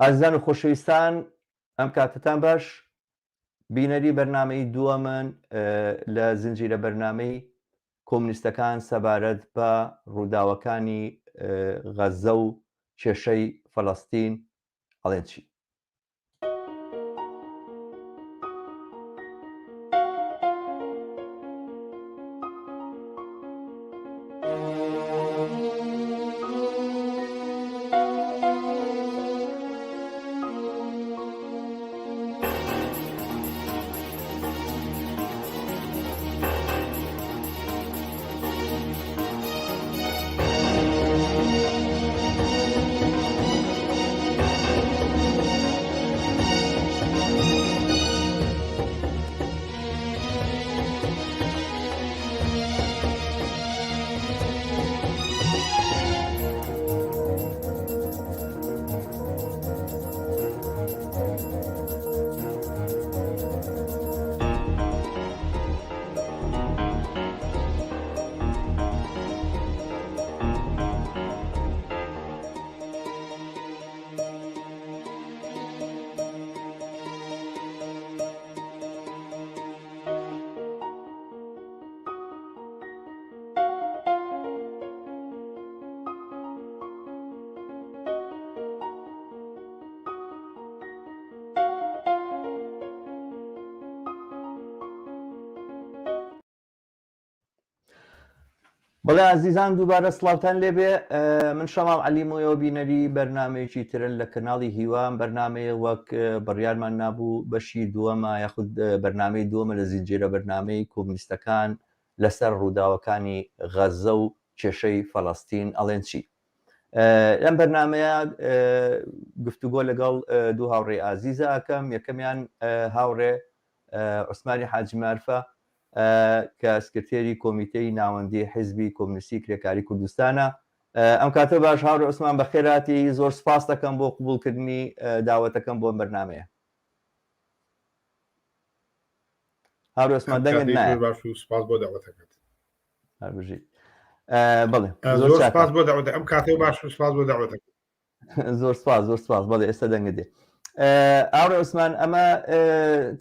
ئازیزان و خۆشەویستان ئەم کاتتان باش بینەری بەرنامەی دووەمن لە زنجیرە بەرنامەی کۆمنیستەکان سەبارەت بە ڕووداوەکانی غەزە و کێشەی فەلەستین ئەڵێن چی؟ بەڵێ ئازیزان دووبارە سڵاوتان لێبێ من شەماڵ عەلیمۆیەوە بینەری بەرنمەیەکی ترن لە کەناڵی هیوام بەرنمەیە وەک بڕیارمان نابوو بەشی دووەمە یاخود بەرنمەی دووەمە لە زنجیرە بەرنمەی کۆمنیستەکان لەسەر ڕووداوەکانی غەزە و کێشەی فەلەستین ئەڵێن چی؟ لەم بەرنمەیە گفتوگۆ لەگەڵ دوو هاوڕێ ئازیزە ئەکەم یەکەمیان هاوڕێ عوسمانی حاجی مارفە کە سکرتێری کۆمیتەی ناوەندی حیزبی کۆمنیستی کرێکاری کوردستانە ئەم کاتە باش هاوڕێ عوسمان بەخێراتی زۆر سپاس دەکەم بۆ قبوڵکردنی داوەتەکەم بۆ ئەم بەرنمەیە هاوڕێ عوسمان دەنگت نایە باش و سپاس بۆ داوەتەکەت هەربژیت بەڵێ زۆر سپاس بۆ داوەتە ئەم کاتێ باش و سپاس بۆ داوەتەکەت زۆر سپاس زۆر سپاس بەڵێ ئێستا دەنگت دێ ئاوڕێ عوسمان ئەمە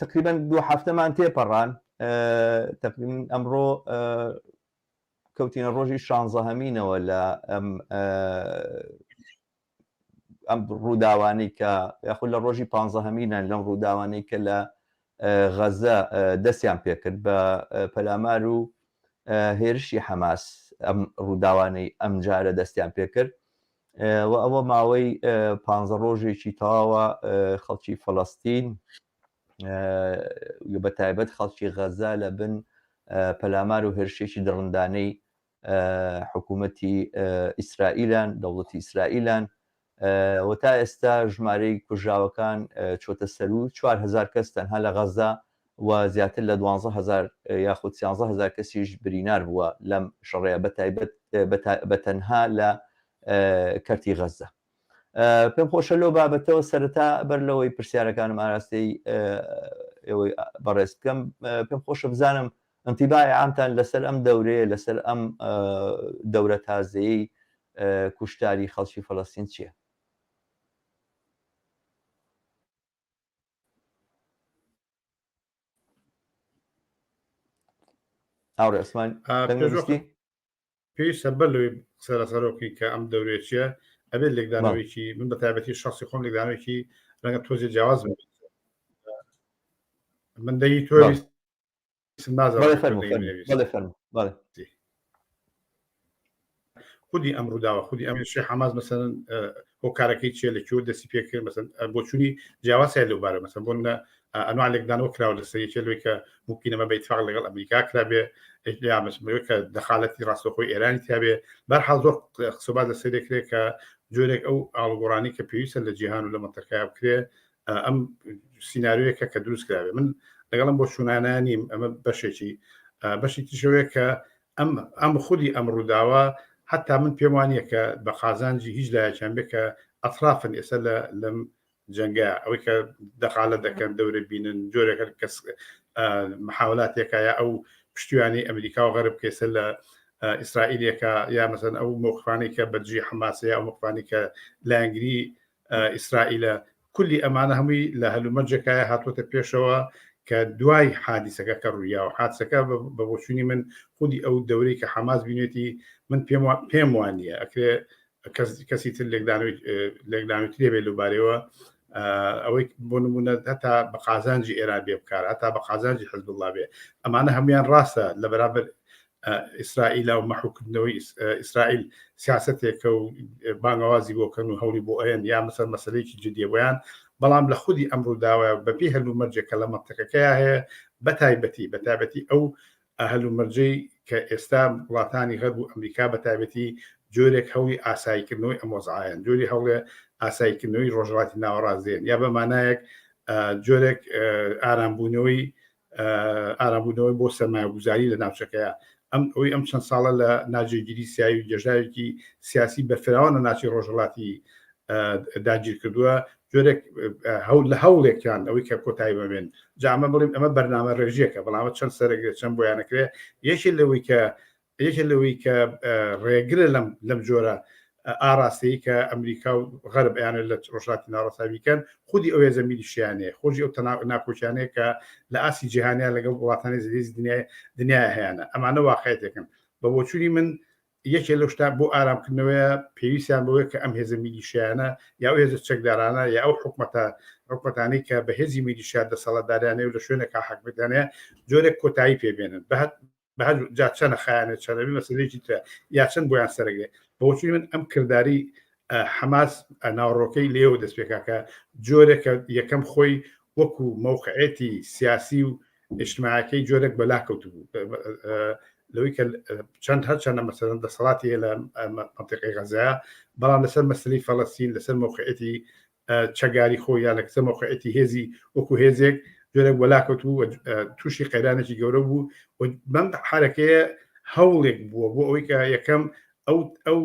تقریبا دوو هەفتەمان تێپەڕان تقریبا ئەمڕۆ کەوتینە ڕۆژی شانزەهەمینەوە لە ئەم ئەم ڕووداوانەی کە یاخود لە ڕۆژی پانزەهەمینان لەم ڕووداوانەی کە لە غەزە دەستیان پێکرد بە پەلامار و هێرشی حەماس ئەم ڕووداوانەی ئەمجارە دەستیان پێکرد و ئەوە ماوەی پ ڕۆژێکی تەواوە خەڵکی فەڵەستین بە تایبەت خەڵکی غەزە لە بن پەلامار و هێرشێکی دڕندانەی حکوومەتی ئیسرائیلان دەوڵەتی ئیسرائیلان و تا ئێستا ژمارەی کوژراوەکان چۆتە سەروو 4000 کەس تەنها لە غەزە و زیاتر لە 12000 یاخود 13000 کەسیش برینار بووە لەم شەڕەیە بە تایبەت بە تەنها لە کەرتی غەزە. پێم خۆشە لەو بابەتەوە سەرەتا بەر لەوەی پرسیارەکانم ئاراستەی ئێوەی بەڕێز بکەم پێم خۆشە بزانم انتباعی عامتان لەسەر ئەم دەورەیە لەسەر ئەم دەورە تازەیەی کوشتاری خەڵکی فەلەستین چییە؟ هاوڕێ عوسمان دەنگم پێویستە بەر لەوەی قسە لەسەرەوە بکەین کە ئەم دەورەیە چییە، ئەبێت لێکدانەوەیەکی من بە تایبەتی شخصی خۆم لێکدانەوەیەکی ڕەنگە تۆزێ جیاواز بێت. من دەنگی تۆ خودی ئەم ڕووداوە خودی ئەم شێ حەماس مەسەن هۆکارەکەی چیە لە کوێ دەستی پێکرد مەسەن بۆچوونی جیاواز هەیە لەو بارە مەسەن بۆ نمونە ئەنواع لێکدانەوە کراوە لەسەر یەکێ لەوەی کە ممکنە بە ئیتفاق لەگەڵ ئەمریکا کرابێ یا مەسەن کە دەخالەتی ڕاستەوخۆی ئێرانی تیابێ بەرحاڵ زۆر قسەبات لەسەر دەکرێت کە جۆرێک ئەو ئاڵوگۆڕانی کە پێویستە لە جیهان و لە مەنتەقەیا بکرێ ئەم سیناریۆیەکە کە دروست کرابێ من لەگەڵم بۆ چوونانە نیم ئەمە بەشێکی بەشی تریشەوەیە کە ئەم ئەم خودی ئەم ڕووداوە حتا من پێم وانە کە بە قازانجی هیچ لایەکیان بێ کە ئەطرافن ئێستا لە لەم جەنگە ئەوەی کە دەخالە دەکەن دەورە بینن جۆرێک کەس محاولاتێکە یا ئەو پشتیوانی ئەمریکا و غەرب کەسە لە ئیسرائیلێکە یا مەسەن ئەو مۆقفانی کە بەدژی حەماسەیە ئەو مۆقفانی کە لایەنگری ئیسرائیلە کولی ئەمانە هەمووی لە هەلومەرجێکایە هاتووەتە پێشەوە کە دوای حادیسەکە کە ڕوویاوە حادسەکە بە بۆچوونی من خودی ئەو دەورەی کە حەماس بینێتی من پێم پێم وانە ئەکرێ کەسی تر لێکدانەوەی لێکدانەوەی ترێ بێ لەوبارەیەوە ئەوەی بۆ نمونە هەتا بە قازانجی ئێران بێ بکار هەتا بە قازانجی حزب الله بێ ئەمانە هەمویان ڕاستە لە بەرامبەر ئیسرائیل و مەحوکردنەوەی ئیسرائیل سیاستێکە و بانگەوازی بۆ کەن و هەوڵی بۆ ئەیەن یا مەسەر مەسلەیەکی جدیە بۆیان بەڵام لە خودی ئەم ڕووداوە بەپێی هەلومەرجێک کە لە مەنتیقەکەیا هەیە بەتایبەتی بەتایبەتی ئەو هەلومەرجەی کە ئێستا وڵاتانی غەرب و ئەمریکا بە تایبەتی جۆرێک هەوڵی ئاساییکردنەوەی ئەم وەزعایەن جۆری هەوڵێ ئاساییکردنەوەی ڕۆژهەڵاتی ناوەڕاست دێن یا بە مانایەک جۆرێک ئارامبوونەوەی ئارامبوونەوەی بۆ سەرمایەگوزاری لە ناوچەکەیە ئەم ئەوی ئەم چەند ساڵە لە ناجێگیری سیایی و گێژاوێکی سیاسی بەرفراوان لە ناچی ڕۆژهەڵاتی داگیر کردووە جۆرێک هەول لە هەوڵێکیان ئەوەی کە کۆتایی بەبێن جا ئەمە بڵیم ئەمە بەرنامە ڕێژیەکە بەڵامە چەند سەرەگرێت چەند بۆیانەکرێ یەکێ لەوەی کە یەکێ لەوەی کە ڕێگرە لەم لەم جۆرە ئاراستەیە کە ئەمریکا و غەرب ئەیانە لە ڕۆژهەڵاتی ناوەڕاست بیکەن خودی ئەو هێزە میلیشیانەیە خۆجی ئەو ناکۆکیانەیە کە لە ئاستی جیهانیان لەگەڵ وڵاتانی زلهێزی دنیای دنیای هەیەە ئەمانە واقعێتێکن بە بۆچوونی من یەکێ لەو شتە بۆ ئارامکردنەوەیە پێویستیان بەوەیە کە ئەم هێزە میلیشیانە یا ئەو هێزە چەکدارانە یا ئەو حکومەتە حکومەتانەی کە بە هێزی میلیشیا دەسەڵاتداریانەیە و لە شوێنێکا حاکمیەتیان هەیە جۆرێک کۆتایی پێ بێنن بە بە هەر جا چەنە خایانێ چەنەبی مەسەلەیەکی ترە یا چەند بۆیان سەرەگرێ بۆچوونی من ئەم کرداری حەماس ناوەڕۆکەی لێوە دەست پێکا کە جۆرێکە یەکەم خۆی وەکو مەوقعێتی سیاسی و ئیجتماعەکەی جۆرێک بەلا کەوتبوو لەوەی کە چەند هەرچەندە مەسەلەن دەسەڵاتی هەیە لە مەنتیقەی غەزەیە بەڵام لەسەر مەسەلەی فەلەستین لەسەر مەوقعێتی چەگاری خۆی یا لەسەر مەوقعێتی هێزی وەکو هێزێک جۆرێک وەلا کەوتبوو و تووشی قەیرانێکی گەورە بوو و بەم حرەکەیە هەوڵێک بووە بۆ ئەوەی کە یەکەم ئەو ئەو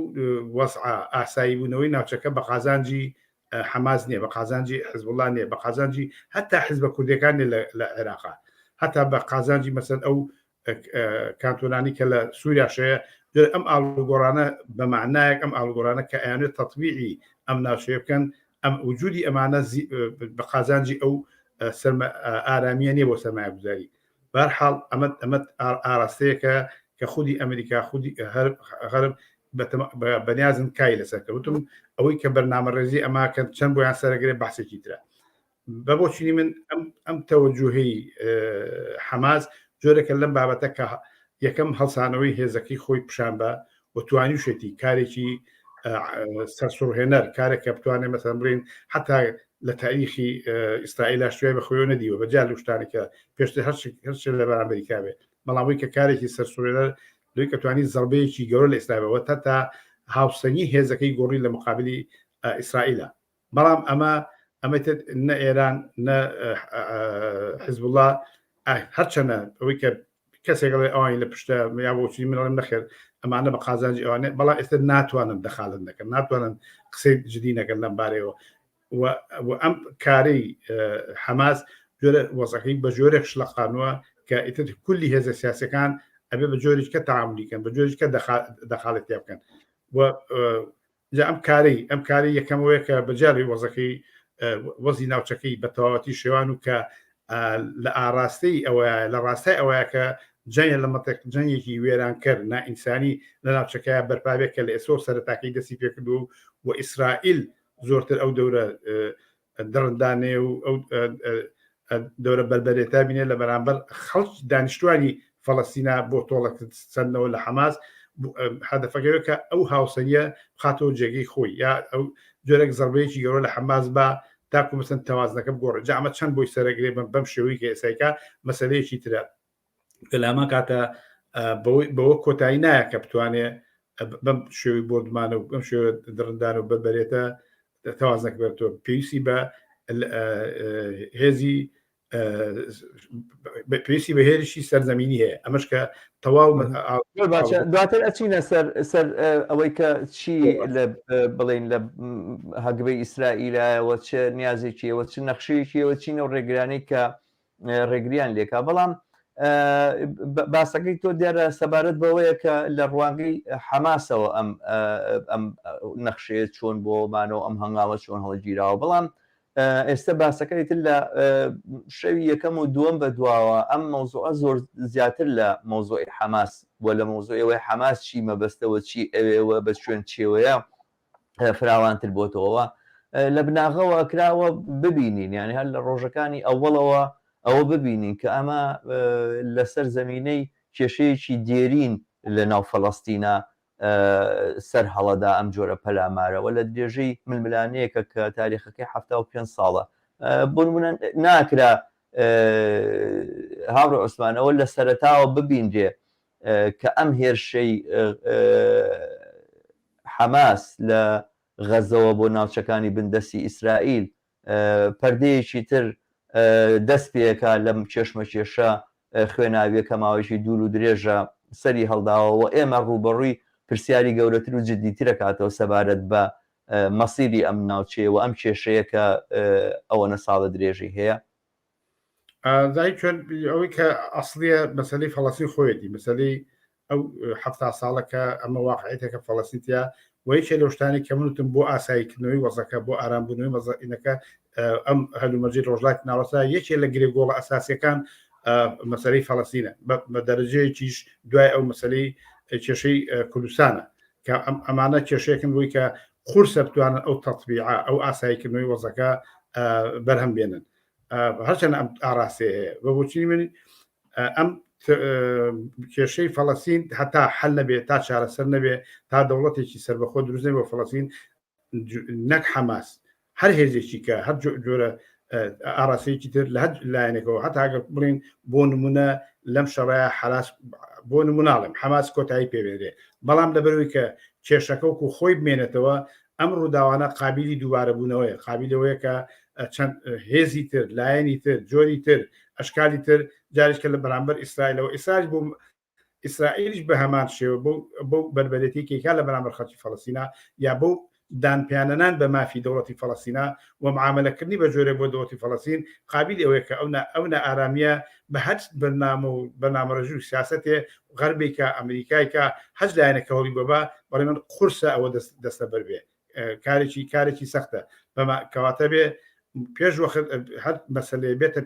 وەزعە ئاسایی بوونەوەی ناوچەکە بە قازانجی حەماس نییە، بە قازانجی حزبوڵا نییە، بە قازانجی هەتا حزبە کوردیەکان نیە لە عێراقا، هەتا بە قازانجی مەسەن ئەو کانتۆنانی کە لە سووریاش هەیە. ئەم ئاڵوگۆڕانە بە معنایەک ئەم ئاڵوگۆڕانە کە ئەیانوێت تەتبیعی ئەم ناوچەیە بکەن، ئەم وجودی ئەمانە بە قازانجی ئەو سەرمە ئارامیە نییە بۆ سەرمایەگوزاری. بەهەرحاڵ ئەمە ئەمە ئاراستەیەکە کە خودی ئەمریکا خودی غەرب بەنیازن کای لەسەر کە وتم ئەوەی کە بەرنامە ڕێزی ئەما کە چەند بۆیان سەرەگرێ بەحسێکی ترە بە بۆچینی من ئەم ئەم تەوەجوهی حەماس جۆرێکە لەم بابەتە کە یەکەم هەڵسانەوەی هێزەکەی خۆی پیشان بە و توانیوشێتی کارێکی سەرسوڕهێنەر کارێک کە بتوانێت مەسەن بڵین حتا لە تاریخی ئیسرائیل شوێ بە خۆیەوە نەدیوە بە جیا لەو شتانەی کە پێشتر هەرچ لە بەرامبەری بێ بەڵام وی کە کارێکی سەرسوڕێنەر لەوەی کە توانی زەربەیەکی گەورە لە ئیسرائیلەوە تا تا هاوسەنگی هێزەکەی گۆڕی لە مقابلی ئیسرائیلە بەڵام ئەمە ئەمە تر نە ئێران نە حزبوڵا هەرچەنە ئەوەی کە کەسێک ئەڵێ ئەوانی لە پشتە یا بۆچی من ئەڵێم نەخێر ئەمانە بە قازانجی ئەوانێ بەڵام ئێستا ناتوانن دەخالەت نەکەن ناتوانن قسەی جدی نەکەن لەم بارەیەوە و ئەم کارەی حەماس جۆرە وەزەکەی بە جۆرێک شلەقانوە کە ئیتر کولی هێزە سیاسەکان ئەبێ بە جۆرێک کە تعاملی کەن بە جۆرێک کە دەخالەت تیا بکەن و جا ئەم کارەی ئەم کاری یەکەمەوەیە کە بەجاری وەزەکەی وەزی ناوچەکەی بە تەواوەتی شێوان و کە لە ئاراستەی ئەوە لە ڕاستای ئەوەیە کە جەنگە لە مەتێک جەنگێکی وێرانکەر نائینسانی لە ناوچەکەی بەرپابێت کە لە ئێسۆ سەرەتاکەی دەستی پێکردو و ئیسرائیل زۆرتر ئەو دەورە دڕندانەیە و ئەو دەورە بەربەرێتا بینێ لە بەرامبەر خەڵک دانیشتوانی فەڵەستینا بۆ تۆڵەسەندنەوە لە حەماس هەدەفەکەوە کە ئەو هاوسەنگیە بخاتەوە جێگەی خۆی یا ئەو جۆرێک زەربەیەکی گەورە لە حەماس با تاکو مەسەن تەوازنەکە بگۆڕێت جا ئەمە چەند بۆی سەرەگرێ بەم بەم شێوەی کە ئێسایکا مەسەلەیەکی ترە کە لامان کاتە بەوە کۆتایی نایە کە بتوانێ بەم شێوی بۆردمانە و بەم شێوە دڕندان و بەبەرێتە تەوازنەکە بێتەوە پێویستی بە هێزی پێویستی بە هێرشی سەرزەمینی هەیە ئەمەش کە تەواو دواتر ئەچینە سەر سەر ئەوەی کە چی لە بڵین لە هەگبەی ئیسرائیلایەوە چ نیازێکیەوە چ نەخشەیەکیەوە چینە و ڕێگرانی کە ڕێگریان لێکا بەڵام. باسەکەی تۆ دیارە سەبارەت بەوەیە کە لە ڕوانگەی حەماسەوە ئەم ئەم نەخشەیە چۆن بۆ مانەوە ئەم هەنگاوە چۆن هەڵگیراوە بەڵام ئێستا باسەکە ئیتر لە شەوی یەکەم و دووەم بە دواوە ئەم مەوزوعە زۆر زیاتر لە مەوزوعی حەماس و لە مەوزوعی ئەوەی حەماس چی مەبەستەوە چی ئەوێوە بە شوێن چێوەیە فراوانتر بۆتەوە لە بناغەوە کراوە ببینین یعنی هەر لە ڕۆژەکانی ئەوەڵەوە ئەوە ببینین کە ئەمە لەسەر زمینەی کێشەیەکی دێرین لە ناو فەلەستینە سەر هەڵەدا ئەم جۆرە پەلامارە و لە درێژەی ململانێیەکە کە تاریخەکەی 75 ساڵە بۆ نمونە ناکرا هاوڕێ عوسمان ئەوە لە سەرەتاوە ببینرێ کە ئەم هێرشەی حەماس لە غەزەوە بۆ ناوچەکانی بندەستی ئیسرائیل پەردەیەکی تر دەست پێکا لەم کێشمەکێشە خوێناویە کە ماوەیەکی دوور و درێژە سەری هەڵداوە و ئێمە ڕووبەڕووی پرسیاری گەورەتر و جدیترەکاتەوە سەبارەت بە مەسیری ئەم ناوچەیە و ئەم کێشەیە کە ئەوەنە ساڵە درێژەی هەیە. زای چۆن ئەوەی کە ئەسڵیە مەسەلەی فەڵەستین خۆیەتی مەسەلەی ئەو حەفتا ساڵە کە ئەمە واقعیتێکە فەڵەستین تیا و یەکێ لەو شتانەی کە من وتم بۆ ئاساییکردنەوەی وەزەکە بۆ ئارامبوونەوەی وەزەکە ئەم هەلومەرجی ڕۆژهەڵاتی ناوەڕاستە یەکێ لە گرێگۆڵە ئەساسیەکان مەسەلەی فەڵەستینە بە دەرەجەیەکیش دوای ئەو مەسەلەی کێشەی کوردستانە کە ئەمانە کێشەیەکن بۆی کە قورسە بتوانن ئەو تەتبیعە ئەو ئاساییکردنەوەی وەزەکە بەرهەم بێنن هەرچەند ئەم ئاراستەیە هەیە بە بۆچینی من ئەم کێشەی فەڵەستین هەتا حل نەبێت تا چارەسەر نەبێ تا دەوڵەتێکی سربەخۆ دروست نەبێ بۆ فەڵەستین نەک حەماس هەر هێزێکی کە هەر جۆرە ئاراستەیەکی تر لە هەر لایەنێکەوە هەتا ئەگەر بڵین بۆ نمونە لەم شەڕەیە حەلاس بۆ نموناڵم حەماس کۆتایی پێبێنرێ بەڵام لەبەرەوەی کە کێشەکە وەکو خۆی بمێنێتەوە ئەم ڕووداوانە قابیلی دووبارەبوونەوەیە، قابیلی ئەوەیە کە چەند هێزی تر، لایەنی تر، جۆری تر، ئەشکالی تر جارێک کە لە بەرامبەر ئیسرائیلەوە ئیسرائیل بۆ ئیسرائیلیش بە هەمان شێوە بەو بەو بەربەرێتی کە لە بەرامبەر خەڵکی فەڵەستینا یا بەو دانپیانەنان بە مافی دەوڵەتی فەڵەستینا و معامەلەکردنی بە جۆرێک بۆ دەوڵەتی فەڵەستین قابیلی ئەوەیە کە ئەو ئەو نائارامییە بە هەر بەرنامە و بەرنامەڕێژی و سیاسەتێ غەربێکە ئەمریکایکە هەچ لایەنێک کە هەوڵی بەبا بەڵێ من قورسە ئەوە دەستەبەر بێ کارێکی کارێکی سەختە بەما کەواتە بێ پێش وەخت هەر مەسلەیە بێتە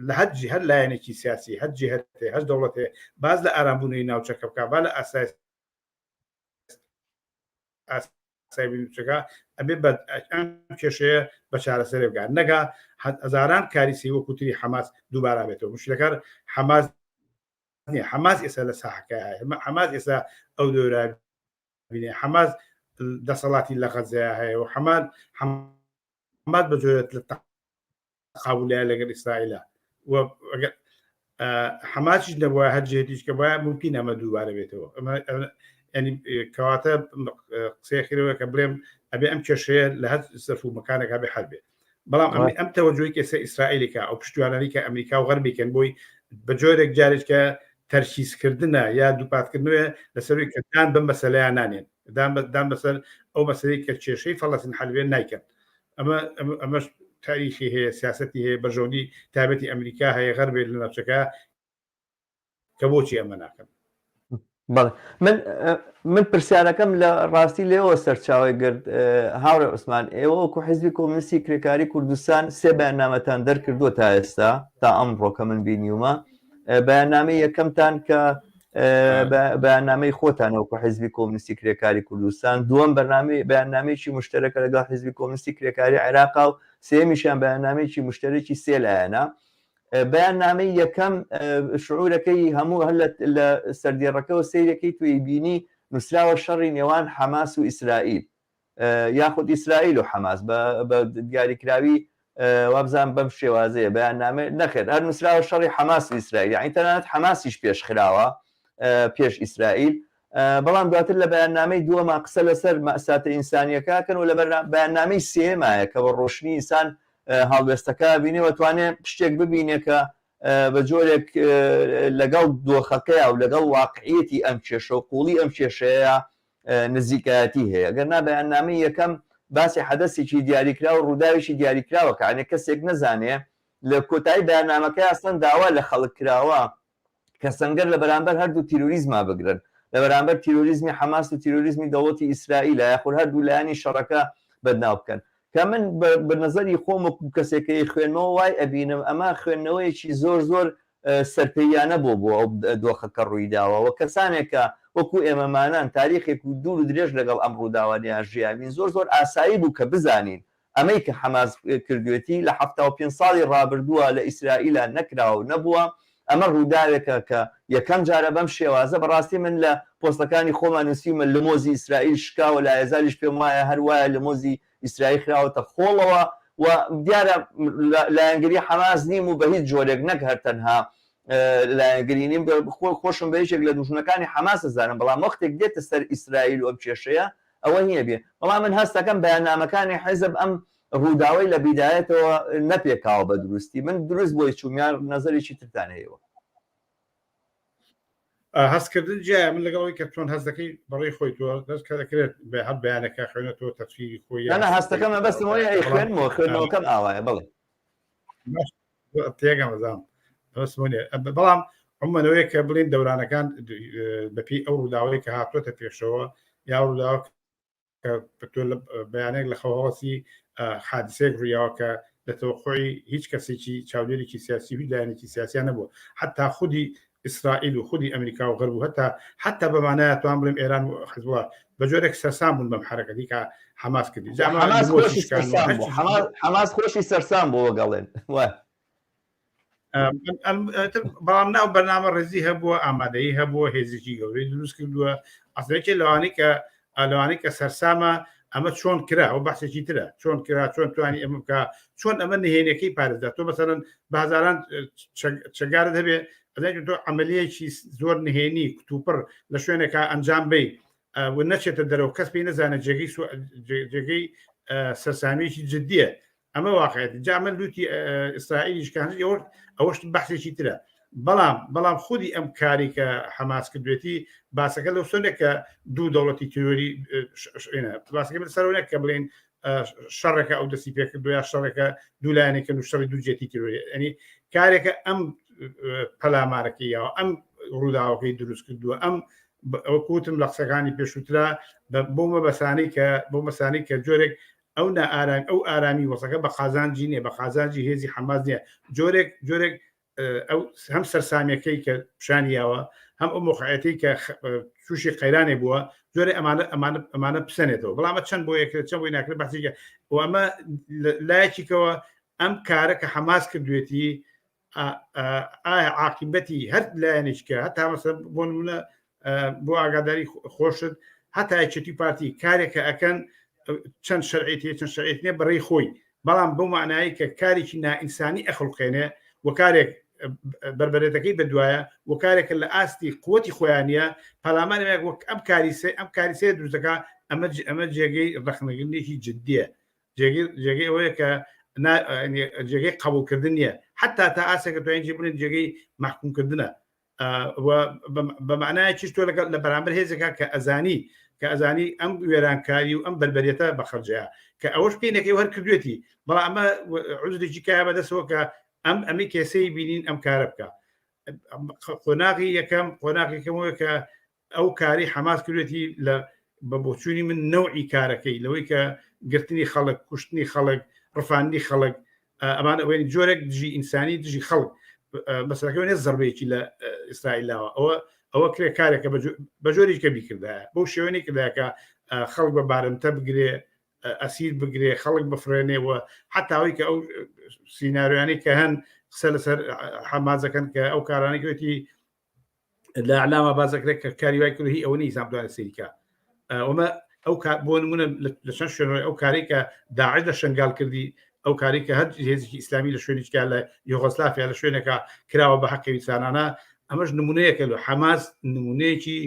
لە هەر هەر لایەنێکی سیاسی هەر جهتێ هەر دەوڵەتێ باز لە ئارامبوونەوەی ناوچەکە بکە با لە ئاسای ئاسایی نوچەکە ئەبێ بە ئەم کێشەیە بە چارەسەرێ بگات نەگا هەزاران کاریسی وەکو تری حەماس دووبارە بێتەوە مشکلەکار حەماس نییە حەماس ئێستا لە ساحەکە حەماس ئێستا ئەو دۆرا بینێ حەماس دەسەڵاتی لە غەزەیە هەیە و حەماد حەماس بە جۆرێت لە قابولیان لەگەڵ ئیسرائیلە و ئەگەر حەماسیش نەبووە هەر جێتیش کە وایە ممکن ئەمە دووبارە بێتەوە ئەمە ینی کەواتە قسەی خیرەوە کە بڵێم ئەبێ ئەم کێشەیە لە هەر سەرف و مەکانێک هەبێ هەر بێ بەڵام ئەم ئەم تەوەجۆی کەسە ئیسرائیلێکە ئەو پشتیوانانی کە ئەمریکا و غەربیکەن بۆی بە جۆرێک جارێک کە تەرکیزکردنە یا دووپاتکردنەوە لەسەروی کە دان بەم مەسەلەیان نانێن دان دان بەسەر ئەو مەسەلەی کە کێشەی فەڵەستین حەل بێ نایکەن ئەمە ئەمەش تاریخی هەیە سیاستی هەیە بەرژەوەندی تایبەتی ئەمریکا هەیە غەربێت لە ناوچەکە کە بۆچی ئەمە ناکەن بەڵێ من من پرسیارەکەم لە ڕاستی لێەوە سەرچاوی گرت هاوڕێ عوسمان ئێوە وەکو حزبی کۆمنیستی کرێکاری کوردستان سێ بەیاننامەتان دەرکردووە تا ئێستا تا ئەمڕۆ کە من بینیومە بەیاننامەی یەکەمتان کە بەیاننامەی خۆتان وەکو حزبی کۆمنیستی کرێکاری کوردستان دووەم بەرنامەی بەیاننامەیەکی مشتەرەکە لەگەڵ حزبی کۆمنیستی کرێکاری عێراقا و سێمیشیان بەیاننامەیەکی مشتەرەکی سێ لایەنە بەیاننامەی یەکەم شعورەکەی هەموو هەر لە سەردێڕەکەەوە سەیرەکەی توی بینی نووسراوە شەڕی نێوان حەماس و ئیسرائیل یاخود ئیسرائیل و حەماس بە دیاریکراوی وابزانم بەم شێوازەیە بەیاننامە نەخێر هەر نووسراوە شەڕی حەماس و ئیسرائیل یعنی تەنانەت حەماسیش پێش خراوە پێش ئیسرائیل بەڵام دواتر لە بەیاننامەی دووەما قسە لەسەر مەساتە ئینسانیەکە کەن و لە بەیاننامەی سێمایە کە بە ڕۆشنی ئینسان هەڵوێستەکە بینێ و توانێ شتێک ببینێ کە بە جۆرێک لەگەڵ دۆخەکەیا و لەگەڵ واقعیەتی ئەم کێشە و قوڵی ئەم کێشەیە نزیکایەتی هەیە گەر نا بەیاننامەی یەکەم باسی حەدەسێکی دیاریکراو ڕووداوێکی دیاریکراوە کە ئەنێ کەسێک نەزانێ. لە کۆتایی بەیاننامەکەی ئەسڵەن داوا لە خەڵک کراوە کە سەنگەر لە بەرامبەر هەردوو تیرۆریزما بگرن، لە بەرامبەر تیرۆریزمی حەماس و تیرۆریزمی دەوڵەتی ئیسرائیلە یاخود هەردوو لایەنی شەڕەکە بەدناو بکەن. کە من بە نەزەری خۆم وەکو کەسێک کە ئەیخوێنمەوە وای ئەبینم ئەمە خوێندنەوەیەکی زۆر زۆر سەرپێییانە بۆ بۆ ئەو دۆخە کە ڕوویداوە و کەسانێک کە وەکو ئێمەمانان تاریخێک و دوور و درێژ لەگەڵ ئەم ڕووداوانەیا ژیاوین زۆر زۆر ئاسایی بوو کە بزانین ئەمەی کە حەماس کردوێتی لە 75 ساڵی ڕابردووە لە ئیسرائیلا نەکراوە و نەبووە، ئەمە ڕووداوێکە کە یەکەم جارە بەم شێوازە، بەڕاستی من لە پۆستەکانی خۆما نووسیومە لمۆزی ئیسرائیل شکاوە، لایەزالیش پێم وایە هەر وایە لمۆزی ئیسرائیل خراوەتە خۆڵەوە و دیارە لایەنگری حەماس نیم و بە هیچ جۆرێک نەک هەر تەنها لایەنگری نیم، خۆشم بە یەکێک لە دوژمنەکانی حەماس ئەزانم، بەڵام وەختێک دێتە سەر ئیسرائیل و ئەم کێشەیە ئەوە نییە بێ، بەڵام من هەست دەکەم بەیاننامەکانی حیزب ئەم ڕووداوەی لە بیدایەتەوە نەپێکاوە بە دروستی، من دروست بۆی چووم یان نەزەرێکی ترتان هەیە؟ هەستکردن جیایە من لەگەڵ ئەوەی کە چۆن هەست دەکەی بەڕێی خۆی تۆ دەست کە دەکرێت بە هەر بەیانەکە خوێنێتەوە تەفسیری خۆی نا نا هەستەکەم مەبەستم ئەوەیە ئەی خوێنمەوە خوێندنەوەکەم ئاوایە بەڵێ. تێگەم ئەزانم مەبەستم ئەوە نییە بەڵام عموما ئەوەیە کە بڵێن دەورانەکان بەپێی ئەو ڕووداوەی کە هاتووەتە پێشەوە یا ڕووداوە کە تۆ لە بەیانێک لە خەوهەڵەسی حادسەیەک ڕوویاوە کە لە تەوەقوعی هیچ کەسێکی چاودێرێکی سیاسی هیچ لایەنێکی سیاسیان نەبووە حتا خودی ئیسرائیل و خودی ئەمریکا و غەرب و هەتا حتا بەمانایە توان بڵێم ئێران و حزبوڵا بە جۆرێک سەرسام بوون بەم حرەکەتی کە حەماس کردی حەماس خۆشی سەرسام بۆ گەڵێن بەڵام ناو بەرنامە ڕێزی هەبووە ئامادەیی هەبووە هێزێکی گەورەی دروست کردووە ئەسلێکی لەوانەی کە لەوانەی کە سەرسامە ئەمە چۆن کرا ئەو بەحسێکی ترە چۆن کرا چۆن توانی ئەمە بکە چۆن ئەمە نهێنەکەی پارێزدا تۆ مەسەرەن بازاران چەگارت هەبێ تۆ عملیەکی زۆر نهێنی کتوپڕ لە شوێنێکا ئەنجام بی و نەچێتە دەرەوە کەس پێی نەزانێت جێگەی جێگەی سەرسامیەکی جددیە ئەمە واقعێت جا من لوتی ئیسرائیلیش کە ئەوە ئەوەش بەحسێکی ترە بەڵام بەڵام خودی ئەم کاری کە حەماس کردوێتی باسەکە لەو سۆنێک کە دوو دەوڵەتی تیرۆری باسەکە سەرەوە کە بڵێن شەڕێکە ئەو دەستی پێکردو یا شەڕێکە دوو لایەنێکن و شەڕی دوو جێتی تیرۆری ئەنی کارێکە ئەم پەلامارەکەی یاوە ئەم ڕووداوەکەی دروست کردووە ئەم وەکوتم لە قسەکانی پێشووترا بۆ مەبەسانی کە بۆ مەسانی کە جۆرێک ئەو نائارامی ئەو ئارامی وەزەکە بە قازانجی نیە بە قازانجی هێزی حەماس نیە جۆرێک جۆرێک ئەو هەم سەرسامیەکەی کە پیشانی یاوە هەم ئەو موقعەتی کە تووشی قەیرانێ بووە جۆرێ ئەمانە ئەمانە ئەمانە پسەنێتەوە بەڵام چەند بۆ یەکرێت چەند بۆی ناکرێت بەحسێکە و ئەمە لایەکیکەوە ئەم کارە کە حەماس کردوێتی ئایا عاقیبەتی هەر لایەنێک کە هەتا مەسە بۆ نمونە بۆ ئاگاداری خۆشت هەتا یەکێتی پارتی کارێکە ئەکەن چەند شەرعێتی چەند شەرعێت نیە بەڕێی خۆی بەڵام بەو معنایی کە کارێکی نائینسانی ئەخڵقێنێ و کارێک بربەرێتەکەی بەدوایە و کارێکە لە ئاستی قوتی خۆیانە پەلامارێک وەک ئەم کاریسێ ئەم کاریسێ دروستەکە ئەمە ئەمە جێگەی ڕەخنەگرنێکی جددیە جێگەی ئەوەیە کە جێگەی قبولکردن نییە حتا تا ئاسێکە توانین بڵێن جێگەی محکومکردنە بە معنایەکیش تۆ لەگەڵ لە بەرامبەر هێزێکا کە ئەزانی کە ئەزانی ئەم وێرانکاری و ئەم بەربەرێتە بە خەرجەیە کە ئەوەش پێینەکەی هەر کردوێتی بەڵام ئەمە عوزرێکی کایە بەدەستەوە کە ئەم ئەمی کێسەی بینین ئەم کارە بکە قۆناغی یەکەم قۆناغی یەکەمەوە کە ئەو کاری حەماس کردوێتی لە بە بۆچوونی من نەوعی کارەکەی لەوەی کە گرتنی خەڵک کوشتنی خەڵک ڕفاندنی خەڵک ئەمان ئەوەی جۆرێک دژی ئینسانی دژی خەڵک مەسەلەکە نێ زەربەیەکی لە ئیسرائیلاوە ئەوە ئەوە کرێ کارێکە بە جۆری کە بیکردایە بەو شێوەیە کردایە خەڵک بە بارمتە بگرێ ئەسیر بگرێ خەڵک بفرێنێ و حتاوی کە ئەو سیناریۆیانەی کە هەن قسە لەسەر حەمازەکەن کە ئەو کارانەی کردی لە ئەعلاما باس دەکرێت کە کاری وای کرد هی ئەوە نییە ئیسلام دوای سەیرکە ئەومە ئەو بۆ نمونە لە چەند شوێنەوەی ئەو کاری کە داعش لە شنگال کردی ئەو کاری کە هەر هێزێکی ئیسلامی لە شوێنێکا لە یۆغۆسلافیا لە شوێنێکە کراوە بە حەقی ویسانانە ئەمەش نمونەیەکە لە حەماس نمونەیەکی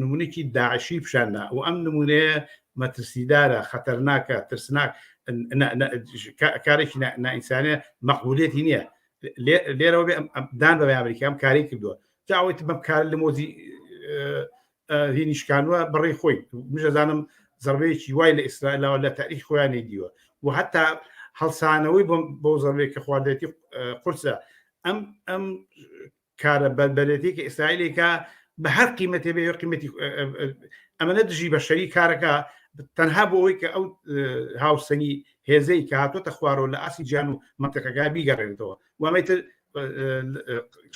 نمونێکی داعشی پیشاندا و ئەم نمونەیە مەترسیدارە خەتەرناکە ترسناک کارێکی نائینسانە مەقبولێتی نییە لێرەوە بێ دان بە ئەمریکا ئەم کاری کردووە جا ئەوەی بەم کار لە مۆزی هینی شکانوە بەڕێی خۆی مژەزانم زربەیەکی وای لە ئیسرائیلەوە لە تاریخ خۆیان دیوە و حتا هەڵسانەوەی بۆ زەربەی کە خواردێتی قورسە ئەم ئەم کارە بەربەرێتی کە ئیسرائیلێکە بە هەر قیمەتێ بێ قیمەتی ئەمەە دژی بەشەری کارەکە تەنها بۆ ئەوەی کە ئەو هاوسەنگی هێزەی کە هاتۆتە خوارەوە لە ئاسی جیان و منطقەکە بیگەڕێنێتەوە وامەتر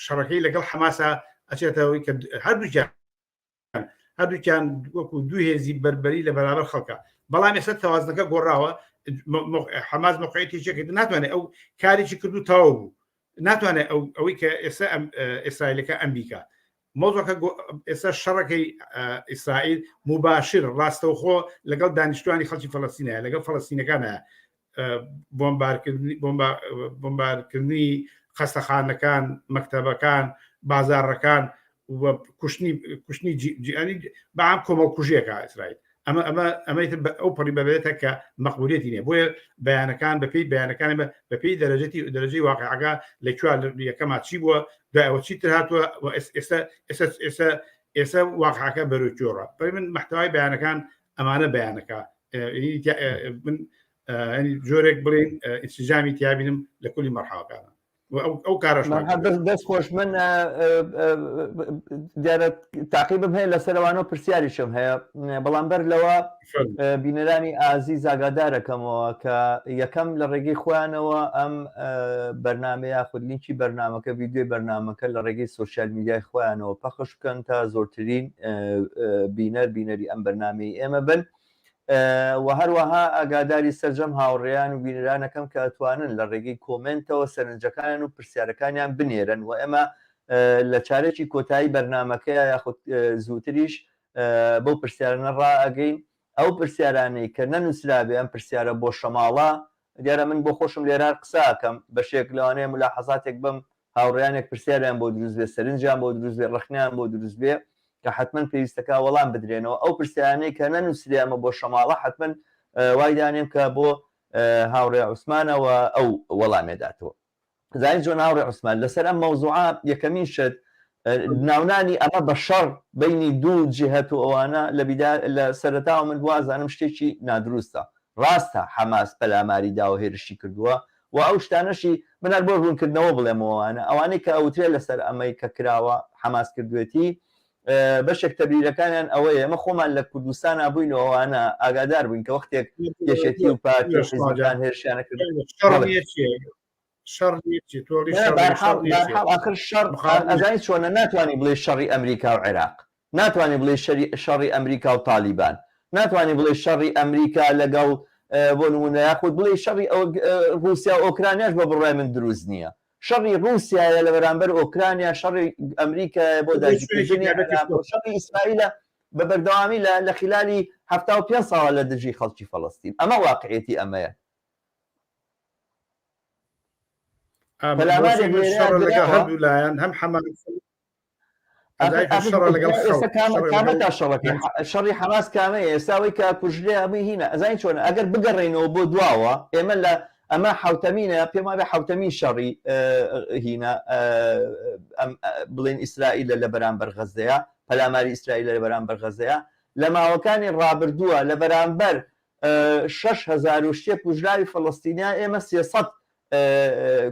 شەڕەکەی لەگەڵ حەماسا ئەچێتەوەی کە هەردووکیان هەردووکیان وەکو دوو هێزی بەربەری لە بەرابەر خەڵکە بەڵام ئێستا تەوازنەکە گۆڕاوە حەماس موقعیەتی چێکرد ناتوانێت ئەو کارێکی کردو تەواو بوو ناتوانێت ئەو ئەوەی کە ئێستا ئیسرائیلەکە ئەمریکا مۆزەکە ئێستا شەڕەکەی ئیسرائیل مباشر ڕاستەوخۆ لەگەڵ دانیشتوانی خەڵکی فەلەستینە لەگەڵ فەلەستینەکانە بۆمبارکردنی خەستەخانەکان مەکتەبەکان بازاڕەکان و کوشتنی کوشتنی جیانی بەعام کۆمەڵکوژیەکە ئیسرائیل ئەمە ئەمە ئەمەی ئەو پەڕی بەبێتە کە مەقبولیەتی نیە بۆیە بەیانەکان بەپێی بەیانەکانی بە بەپێی دەرەجەتی دەرەجەی واقعەکە لە کوێ یەکەما چی بووە دوای ئەوە چی تر هاتووە و ئێستا ئێستا ئێستا ئێستا واقعەکە بەرەو کوێڕە بەی من محتوای بەیانەکان ئەمانە بەیانەکە من جۆرێک بڵین ئینسجامی تیابینم لە کولی مەرحەڵەکانە ئەو کارەش دەست خۆش من دیارە تاقیبم هەیە لەسەرەوانەوە پرسیاریشم هەیە بەڵام بەر لەوە بینەرانی ئازی زاگادارەکەمەوە کە یەکەم لە ڕێگەی خۆیانەوە ئەم بەرنامە یاخود لینکی بەرنمەکە ڤیددیوی بەرنمەکە لە ڕێگەی سوسیال میدیای خۆیانەوە پەخش بکەن تا زۆرترین بینەر بینەری ئەم بەرنمەی ئێمە بن. و هەروەها ئاگاداری سەرجەم هاوڕێیان و بینەرانەکەم کە ئەتوانن لە ڕێگەی کۆمێنتەوە سەرنجەکانیان و پرسیارەکانیان بنێرن و ئێمە لە چارەکی کۆتایی بەرنامەکەیە یاخود زووتریش بەو پرسیارانە ڕائەگەین ئەو پرسیارانەی کە نەنووسرابێ ئەم پرسیارە بۆ شەماڵە دیارە من بۆ خۆشم لێرە هەر قسە ئەکەم بەشێک لەوانەیە ملاحەزاتێک بم هاوڕێیانێک پرسیاریان بۆ دروست بێ سەرنجیان بۆ دروست بێ ڕەخنەیان بۆ دروست بێ کە حەتمەن پێویستەکا وەڵام بدرێنەوە ئەو پرسیارانەی کە نەنووسرێ ئەمە بۆ شەماڵە حەتمەن وای دانێم کە بۆ هاوڕێ عوسمانە و ئەو وەڵامێ داتەوە. زانی جۆن هاوڕێ عوسمان لەسەر ئەم مەوزوعە یەکەمین شت ناونانی ئەمە بە شەڕ بینی دوو جهت و ئەوانە لە بیدا لە سەرەتاوە من وازانم شتێکی نادروستە ڕاستە حەماس پەلاماری داوە هێرشی کردووە و ئەو شتانەشی من هەر بۆ ڕوونکردنەوە بڵێمەوە ئەوانە ئەوانەی کە ئەوترێ لەسەر ئەمەی کە کراوە حەماس کردوێتی بەشێک تەبریرەکانیان ئەوەیە ئێمە خۆمان لە کوردستانا بووین و ئەوانە ئاگادار بووین کە وەختێک یەکێتی و پارتی و حیزبەکان هێرشیانە کرد شەڕ آخر شەڕ ئەزانی چۆنە ناتوانانی بڵێ شەڕی ئەمریکا و عێراق ناتوانانی بڵێ شەڕی ئەمریکا و تالیبان ناتوانانی بڵێ شەڕی ئەمریکا لەگەڵ بۆ نمونە یاخود بڵێ شەڕی ڕوسیا و ئۆکرانیاش بە بڕای من دروست نییە شەڕی ڕووسیایە لە بەرامبەر ئۆکرانیا، شەڕی ئەمریکایە بۆ داگیرکردنی عێراق و شەڕی ئیسرائیلە بە بەردەوامی لە لە خلالی 75 ساڵە لە دژی خەڵکی فەڵەستین. ئەمە واقعیەتی ئەمەیە. پەلامارێک لێرە لەگەڵ هەردوو لایەن هەم حەماس شەڕی حەماس کامەیە ئێستا ئەوەی کە کوژرێ ئەمەی هینە ئەزانی چۆن ئەگەر بگەڕێینەوە بۆ دواوە ئێمە لە ئەمە حوتەمینە پێم وابێ حوتەمین شەڕی هینە بڵێن ئیسرائیلە لە بەرامبەر غەزەیە پەلاماری ئیسرائیلە لە بەرامبەر غەزەیە لە ماوەکانی ڕابردووە لە بەرامبەر 6هزار و شتێک کوژراوی فەڵستینیا ئێمە 300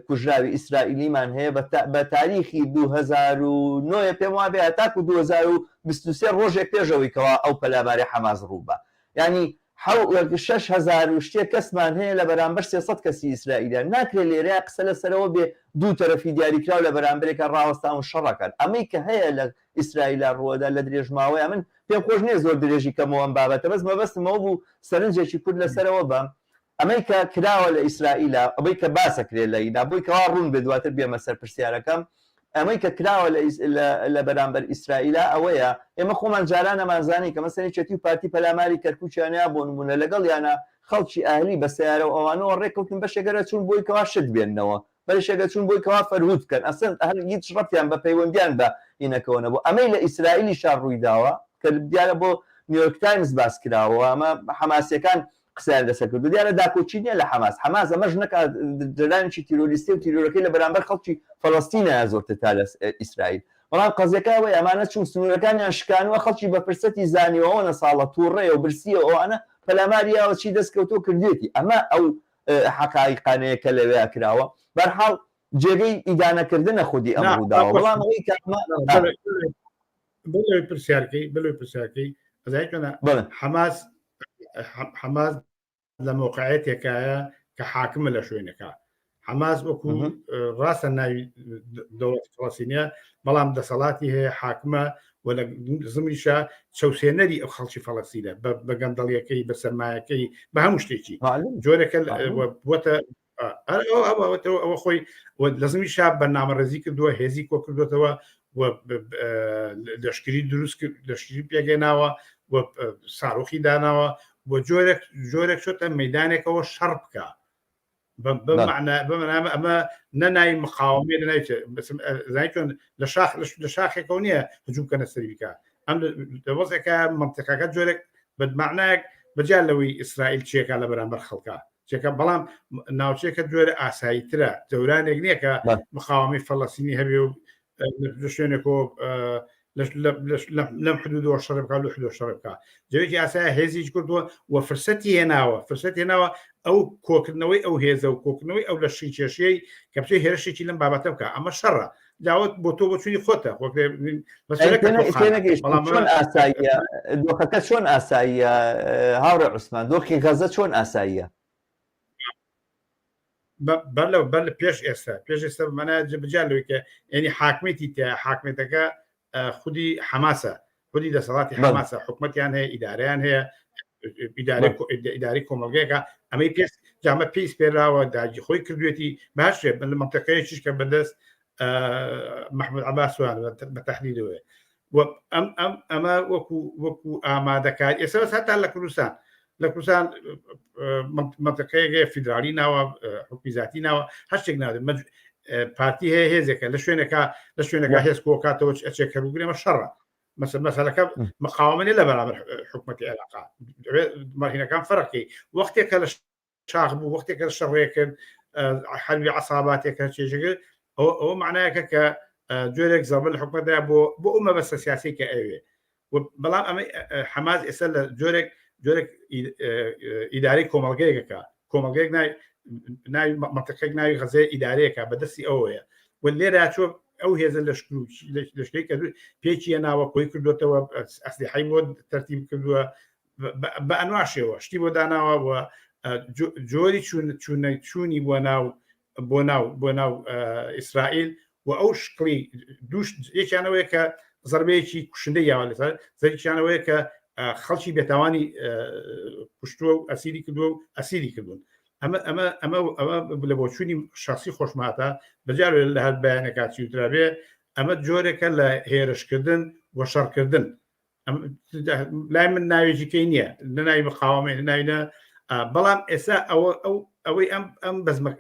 کوژراوی ئیسرائیلیمان هەیە بە تاریخی 2009 پێم وابێ هەتاکو 2023 ڕۆژێک پێشەوەی کەوا ئەو پەلاماری حەماس ڕووبا یعنی 6000 و شتێک کەسمان هەیە لە بەرامبەر 300 کەسی ئیسرائیلیان ناکرێت لێرە قسە لەسەرەوە بێ دوو تەرەفی دیاریکراو لە بەرامبەرێکە ڕاوەستاون شەڕەکەن ئەمەی کە هەیە لە ئیسرائیلا ڕووەدا لە درێژماوەیە من پێم خۆش نییە زۆر درێژی کەمەوە ئەم بابەتە بەس مەبەستمەوە بوو سەرنجێکی کورت لەسەرەوە بەم ئەمەی کە کراوە لە ئیسرائیلا، ئەوەی کە باس ئەکرێت لە ئینا، بۆی کەوا ڕوون بێت دواتر بێمە سەر پرسیارەکەم، ئەمەی کە کراوە لە لە بەرامبەر ئیسرائیلا ئەوەیە، ئێمە خۆمان جاران ئەمانزانی کە مەسەلەن یەکێتی و پارتی پەلاماری کەرکوکیان یا بۆ نموونە لەگەڵیانا خەڵکی ئەهلی بە سەیارە و ئەوانەوە ڕێکەوتن بەشێک هەر ئەچوون بۆی کەوا شت بێننەوە بەشێک ئەچوون بۆی کەوا فەرهود بکەن ئەسڵەن هەر هیچ ڕەبتیان بە پەیوەندیان بە هینەکەوە نەبوو ئەمەی لە ئیسرائیلیشا ڕوویداوە کە دیارە بۆ نیویۆرک تایمز باس کراوە ئەمە حەماسیەکان قسەیان لەسەر کردو دیارە داکۆکی نییە لە حەماس حەماس ئەمەش نەکات جەرانێکی تیرۆریستی و تیرۆرەکەی لە بەرامبەر خەڵکی فەلەستینە زۆرتر تا لە ئیسرائیل بەڵام قەزیەکە ئەوەیە ئەمانە چوون سنوورەکانیان شکانوە خەڵکی بە فرسەتی زانیوە ئەوەنە ساڵە تووڕەیە و برسیە و ئەوانە پەلاماری یاوە چی دەست کەوتووە کردوێتی ئەمە ئەو. حەقایقانەیە کە لەوێ کراوە. بەرحاڵ جێگەی ئیدانەکردنە خودی ئەم ڕووداوە، بەڵام ئەوەی کە بەڵێ پرسیارکەی بەڵێ پرسیارکەی حەماس حەماس لە مەوقعیەتێکایە کە حاکمە لە شوێنەکە حەماس وەکو ڕاستە ناوی دەوڵەت فلەسینە بەڵام دەسەڵاتی هەیە حاکمە و لە زمنیشە چەوسێنەری ئەو خەڵکی فەڵەسینە بە گەندەڵیەکەی بە سەرمایەکەی بە هەموو شتێکی جۆرەکە بووەتە ئەوە خۆی لە زمی شا بەرنامە ڕێزی کردووە هێزی کۆ کردوێتەوە و لەشکری دروست کرد لەشکری پێگەناوە و ساروخی داناوە بۆ جۆرێک جۆرێک چۆتە مەدانێکەوە شەڕ بکە بەمانامە ئەمە نەنای مقاومێ لە ناوی زانیتون لە شاخ لە شاخێکەوە نییە هجوم بکەنە سەری بکە ئەم لە وەزێکە منطقەکە جۆرێک بە معنایەک بەجیا لەوەی ئیسرائیل چێکا لە بەرامبەر خەڵکە چێکە بەڵام ناوچەیەکە جۆرە ئاساییترە جەورانێک نییە کە مقاومی فەلەسینی هەبێ و لە شوێنێکۆ لەم حدودەوە شەڕ بکات لە حدود شەڕ بکات جەوێکی ئاسای هێزیش کردووە و فرسەتی هێناوە فرسەت هێناوە ئەو کۆکردنەوەی ئەو هێزە و کۆکردنەوەی ئەو لە شی کێشەی کە بچێ هێرشێکی لەم بابەتە بکە ئەمە شەڕە داوت بۆ تۆ بۆچوونی خۆتە چۆن ئاساییە دۆخەکە چۆن ئاساییە هاوڕێ عوسمان دۆخی غەزە چۆن ئاساییە بەر لە بەر لە پێش ئێستا پێش ئێستا مەنا بجا لەوەی کە یعنی حاکمێتی تیا حاکمێتەکە خودی حەماسە خودی دەسەڵاتی حەماسە حکومەتیان هەیە ئیدارەیان هەیە ئیداری کۆمەڵگەیەکە ئەمەی پێست جامە پێی سپێراوە داگی خۆی کردوێتی باشێ لە منطقەیەکیش کە بەدەست محمود عباسوان بە تحلیلەوەیە ئەم ئەم ئەمە وەکو وەکو ئامادەکار ئێستا بەس هەتا لە کوردستان لە کوردستان منطقەیەک فیدرالی ناوە حکومی زیاتی ناوە هەر شتێک ناوێت پارتی هەیە هێزێکە لە شوێنەکە لە شوێنەکە هێز کۆکاتەوە ئەچێک کەروگرێمە شەڕە مەسەل مەسەلەکە مقاومە لە بەرامبەر حکوومەتی عێراقا مەرهینەکان فەرقی وەختێکە لە شاخ بوو وەختێکە شەڕێ کرد حەربی عساباتێک هەر چێژەکە ئەوە ئەوە معنایەکە کە جۆرێک زەبر لە حکومەتدا بۆ بۆ ئەو مەبەستە سیاسی کە ئەوێ بەڵام ئەمە حەماس ئێستا لە جۆرێک جۆرێک ئیدارەی کۆمەڵگەیەکە کۆمەڵگەیەک ناوی ناوی منطقێک ناوی غەزەیە ئیدارەیەکە بەدەستی ئەوەیە و لێرا چۆ ئەو هێزە لەشکر و لەشکری کە پێکی ناوە کۆی کردوێتەوە ئەسلیحی بۆ تەرتیب کردووە بە ئەنواشەوە شتی بۆ داناوە و جۆری چوون چوونە چوونی بۆ ناو بۆ ناو بۆ ناو ئیسرائیل و ئەو شکڵی دووش یەکیانەوەیە کە زربەیەکی کوشندە یاوە لەسەر زەریکیانەوەیە کە خەڵکی بێتاوانی کوشتووە و ئەسیری کردووە و ئەسیری کردوون ئەمە ئەمە ئەمە ئەمە لە بۆچوونی شخصی خۆشماتە بەجار لە هەر بەیانەکە چیوترابێ ئەمە جۆرێکە لە هێرشکردن و شەڕکردن لای من ناوێکی کەی نییە نە ناوی مقاومەی نە ناوی نە بەڵام ئێستا ئەوە ئەو ئەوەی ئەم ئەم بەزمە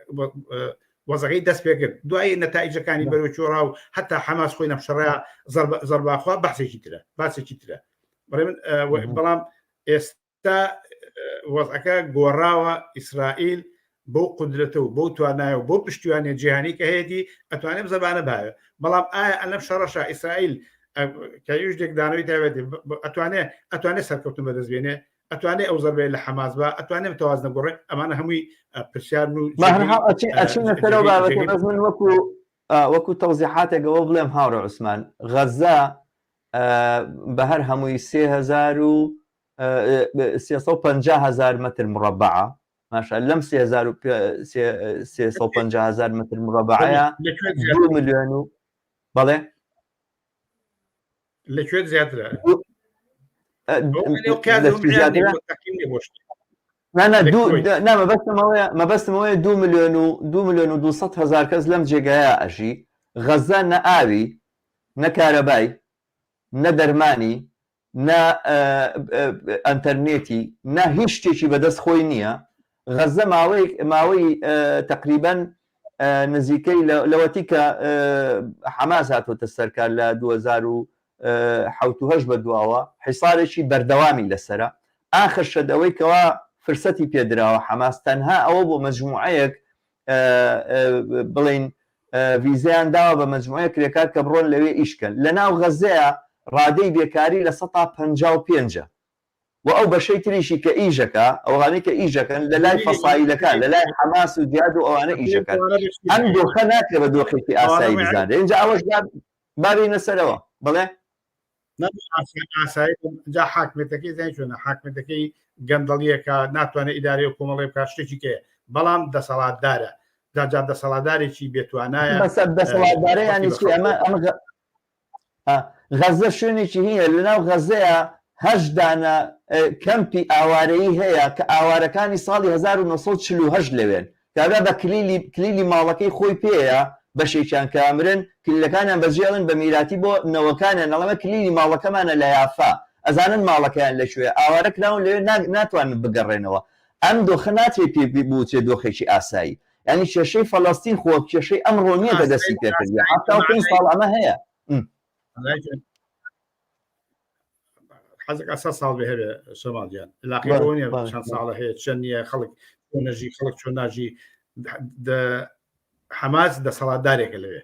وەزەکەی دەست پێ کرد دوای نەتایجەکانی بەرەو چۆڕا و حتا حەماس خۆی لەم شەڕە زەرباخوا بەحسێکی ترە باسێکی ترە بەڵێ من بەڵام ئێستا تا وەزعەکە گۆڕاوە ئیسرائیل بەو قودرەتە و بەو توانایە و بەو پشتیوانیە جیهانی کە هەیەتی ئەتوانێت زەبانە باوێ بەڵام ئایا ئەلەم شەڕەشە ئیسرائیل کە یوش دێکدانەوەی تایبەتی ئەتوانێ ئەتوانێت سەرکەوتن بەدەست بێنێ ئەتوانێ ئەو زەربەیە لە حەماس بە ئەتوانێت متەواز نەگۆڕێ ئەمانە هەمووی پرسیارن و ئەچینە سەرەوە بابەتە بەس من وەکو وەکو تەوزیحاتێکەوە بڵێم هاوڕێ عوسمان غەزە بە هەر هەمووی 3000 و 350 هزار متر مربعە ماشا لەم 350 هزار متر مربعەیە دو ملیۆن و بەڵێ لە کوێت زیاترە مەبەستمەوەیە دو ملیۆن و دو ملیۆن و 200 هزار کەس لەم جێگایە ئەژی غەزە نە ئاوی نە کارەبای نە دەرمانی نە ئەنتەرنێتی نە هیچ شتێکی بەدەست خۆی نییە غەزە ماوەی ماوەی تقریبا نزیکەی لەوەتی کە حەماس هاتۆتە سەرکار لە 2007 بە دواوە حیسارێکی بەردەوامی لەسرە ئاخر شەد ئەوەی کەوا فرسەتی پێدراوە حەماس تەنها ئەوە بۆ مەجموعەیەک بڵین ڤیزەیان داوە بە مەجموعەیەک کرێکار کە بڕۆن لەوێ ئیش کەن. لە ناو غەزەیا ڕادەی بێکاری 55% ە. و ئەو بەشەی تریشی کە ئیشەکە ئەوانەی کە ئیشەکەن لە لای فەسایلەکان لە لای حەماس و جیهاد و ئەوانە ئیشەکەن ئەم دۆخە ناکرێ بە دۆخێکی ئاسایی بزانرێ اینجا ئەوەش بابینە سەرەوە بڵێ ئاسایی جا حاکمێتەکەی زای چۆنە حاکمێتەکەی گەندەڵیەکە ناتوانێت ئیدارەی و کۆمەڵی بکات شتێکی کێ بەڵام دەسەڵاتدارە جا دەسەڵاتدارێکی بێتوانایە دەسەڵاتدارە ینی چی ئەمە ئەمە غەزە شوێنێکی هەیە لەناو غەزەیە هەشت دانە کەمپی ئاوارەیی هەیە کە ئاوارەکانی ساڵی 1940 لەوێن کابرا بە کلیلی کلیلی ماڵەکەی خۆی پێیە بەشێکیان کە ئەمرن کلیلەکانیان بەجێڵن بە میراتی بۆ نەوەکانیان ئەڵێ کلیلی ماڵەکەمانە لە یافا ئەزانن ماڵەکەیان لە کوێ ئاوارە کراون لەوێ ناتوانن بگەڕێنەوە ئەم دۆخە ناترێت پێ بوترێ دۆخێکی ئاسایی یانی کێشەی فەلەستین خۆ کێشەی ئەمڕۆ نییە کە دەستی پێکردووە 75 ساڵ ئەمە هەیە. حەزەکە سە ساڵ بێ هەبێ شەماڵ گیان علاقەی بەوە نییە چەند ساڵە هەیە چەند نییە خەڵک چۆن نەژی خەڵک چۆن ناژی حەماس دەسەڵاتدارێکە لەوێ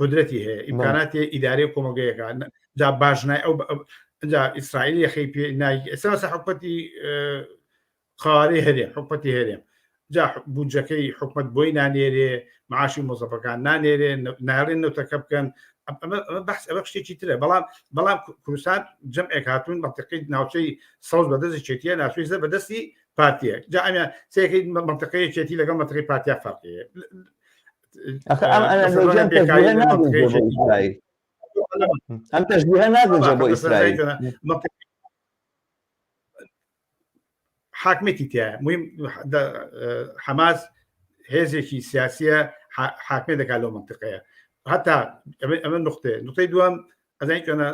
قدرەتی هەیە ئیمکاناتی ئیدارەی کۆمەڵگەیەکە جا باش نای ئەو جا ئیسرائیل یەخەی پێ نای ئێستا حکومەتی قەوارەی هەرێم، حکومەتی هەرێم، جا بودجەکەی حکومەت بۆی نانێرێ، معاشی مۆزەفەکان نانێرێ، نایڵێن نەوتەکە بکەن، ئەمە بەحس ئەوە شتێکی ترە، بەڵام بەڵام کوردستان جەمعێک هاتوون مەنتیقی ناوچەی سەوز بەدەست یەکێتیە، ناوچەی زەرد بەدەستی پارتیە. جا ئەمە سێکەی مەنتیقەی یەکێتی لەگەڵ مەنتیقەی پارتیا فەرقی هەیە. ئەخە ئەم ئەنالۆجیە تەشبیهە ناگونجێ بۆ ئیسرائیل. ئەم تەشبیهە ناگونجێ بۆ ئیسرائیل. حاکمێتی تایە مهم حەماس هێزێکی سیاسیە حاکمێ دەکات لەو منطقەیە هەتا ئەمە نقطێ نقطەی دووەم ئەزانی چۆنە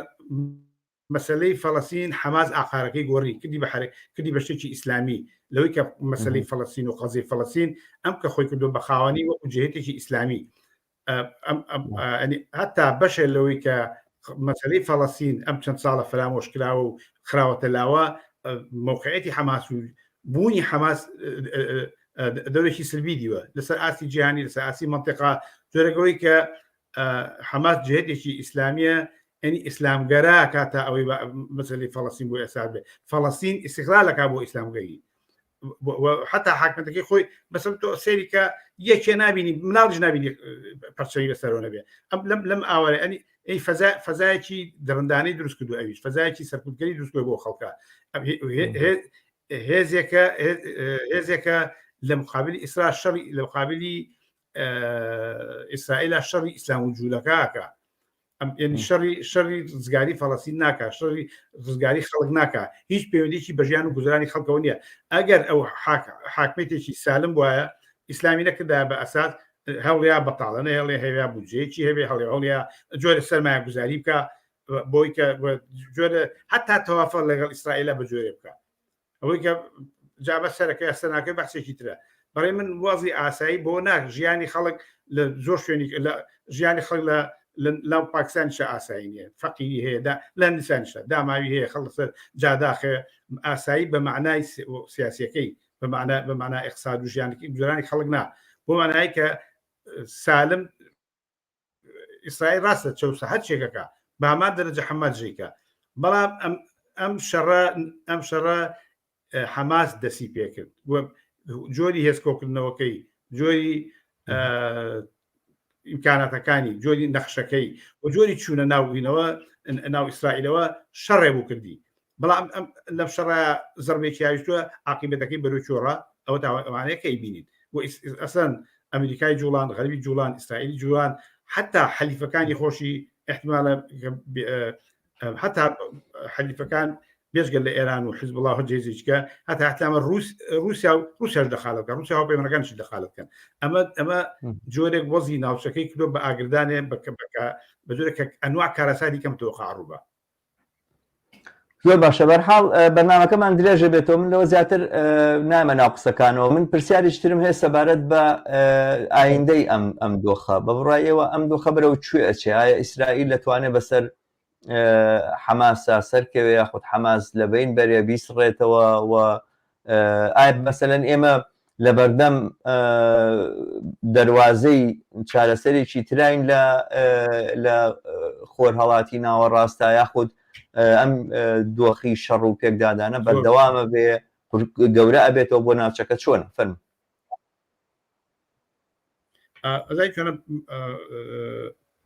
مەسلەی فەڵەسین حەماس ئاقارەکەی گۆڕی کردی بە حرە کردی بە شتێکی ئیسلامی لەوەی کە مەسلەی فەڵەسین و قەزی فەڵەسین ئەم کە خۆی کردو بە خاوەنی وەکو جهتێکی ئیسلامی هەتا بەشێ لەوەی کە مەسلەی فەڵەسین ئەم چەند ساڵە فرامۆش کراوە و خراوەتە لاوە موقعەتی حەماس و بوونی حەماس دەورێکی سلبی دیوە لەسەر ئاستی جیهانی لەسەر ئاستی منطقا جۆرەکەەوەی کە حەماس جهتێکی ئیسلامیە ئەنی ئیسلامگەرا کاتە ئەوەی مەسلی فەڵەسین بۆ ئێستا بێ فەڵەسین ئیسیغلالەکە بۆ ئیسلامگەری حتا حاکمەتەکەی خۆی بەسەر تۆ سێری کە یەکێ نبینی مناڵیش نبینی پەرچەوی بەسەرەوە نەبێ ئەم لەم لەم ئاوارە ئەنی ئەی فەزا فەزایەکی دڕندانەی دروست کردو ئەویش فەزایەکی سەرکوتگەری دروست کردو بۆ خەڵکە هێزێکە هێزێکە لە مقابلی ئیسرا شەڕی لە مقابلی ئیسرائیل شەڕی ئیسلام و جوولەکەکە ئەم یعنی شەڕی شەڕی ڕزگاری فەڵەستین ناکا شەڕی ڕزگاری خەڵک ناکا هیچ پەیوەندیکی بە ژیان و گوزرانی خەڵکەوە نییە ئەگەر ئەو حاکمێتێکی سالم وایە ئیسلامی نەکردا بە ئەساس هەوڵیا بەتاڵە نەهێڵێ هەویا بودجەیەکی هەبێ هەڵێ هەڵیا جۆرە سەرمایە گوزاری بکە بۆی کە جۆرە هەتا تەوافە لەگەڵ ئیسرائیلە بە جۆرێ بکە ئەوەی کە جا بە سەرەکە یا سەناکەی بەحسێکی ترە بەڕێ من وازی ئاسایی بۆ ناک ژیانی خەڵک لە زۆر شوێنی لە ژیانی خەڵک لە لە پاکستانیشە ئاسایی نییە فەقیری هەیە دا لە هندستانیشە داماوی هەیە خەڵک سەر جاداخێ ئاسایی بە معنای سیاسیەکەی بە معنا بە معنا اقتصاد و ژیانێکی گوزەرانی خەڵک نا بۆ معنای کە سالم ئیسرائیل ڕاستە چەوسە هەر چێکەکە بە هەمان دەرەجە حەماس ژیکە بەڵام ئەم ئەم شەڕە ئەم شەڕە حەماس دەسی پێکرد جۆری هێزکۆکردنەوەکەی جۆری ئیمکاناتەکانی جۆری نەخشەکەی و جۆری چوونە ناوینەوە ناو ئیسرائیلەوە شەڕێ بوو کردی بەڵام لەم شەڕە زەربێکی هاویشتووە عاقیبەتەکەی بەرەو چۆڕە ئەوە تا ئەوانەیە کە ئەیبینین و ئەسەن ئەمریکای جوڵان غەربی جوڵان ئیسرائیلی جوڵان حتا حەلیفەکانی خۆشی احتمالە حتا حەلیفەکان بێجگە لە ئێران و حزب الله جێزیچکە هەتا هەتامە روس روسیا و روسیاش دەخالەت بکەن روسیا هاوپەیمانەکانیش دەخالەت بکەن ئەمە ئەمە جۆرێک وەزی ناوچەکەی کردو بە ئاگردانێ بە بە جۆرێک کە ئەنواع کارەساتی کەم تۆقع ڕووبە زۆر باشە بەرحاڵ بەرنمەکەمان درێژە بێتەوە من لەوە زیاتر نامە ناو قسەکانەوە من پرسیاریش ترم هەیە سەبارەت بە ئایندەی ئەم ئەم دۆخە بە بڕای ئێوە ئەم دۆخە بەرەو کوێ ئەچێ ئایا ئیسرائیل دەتوانێت بەسەر حەماسا سەرکەوێ یاخود حەماس لە بین بەرێ بیسڕێتەوە و ئایا مەسەلەن ئێمە لەبەردەم دەروازەی چارەسەرێکی تراین لە لە خۆرهەڵاتی ناوەڕاستە یاخود ئەم دۆخی شەڕ و پێکدادانە بەردەوامە بێ گەورە ئەبێتەوە بۆ ناوچەکە چۆنە فەرموو. ئەزای چۆنە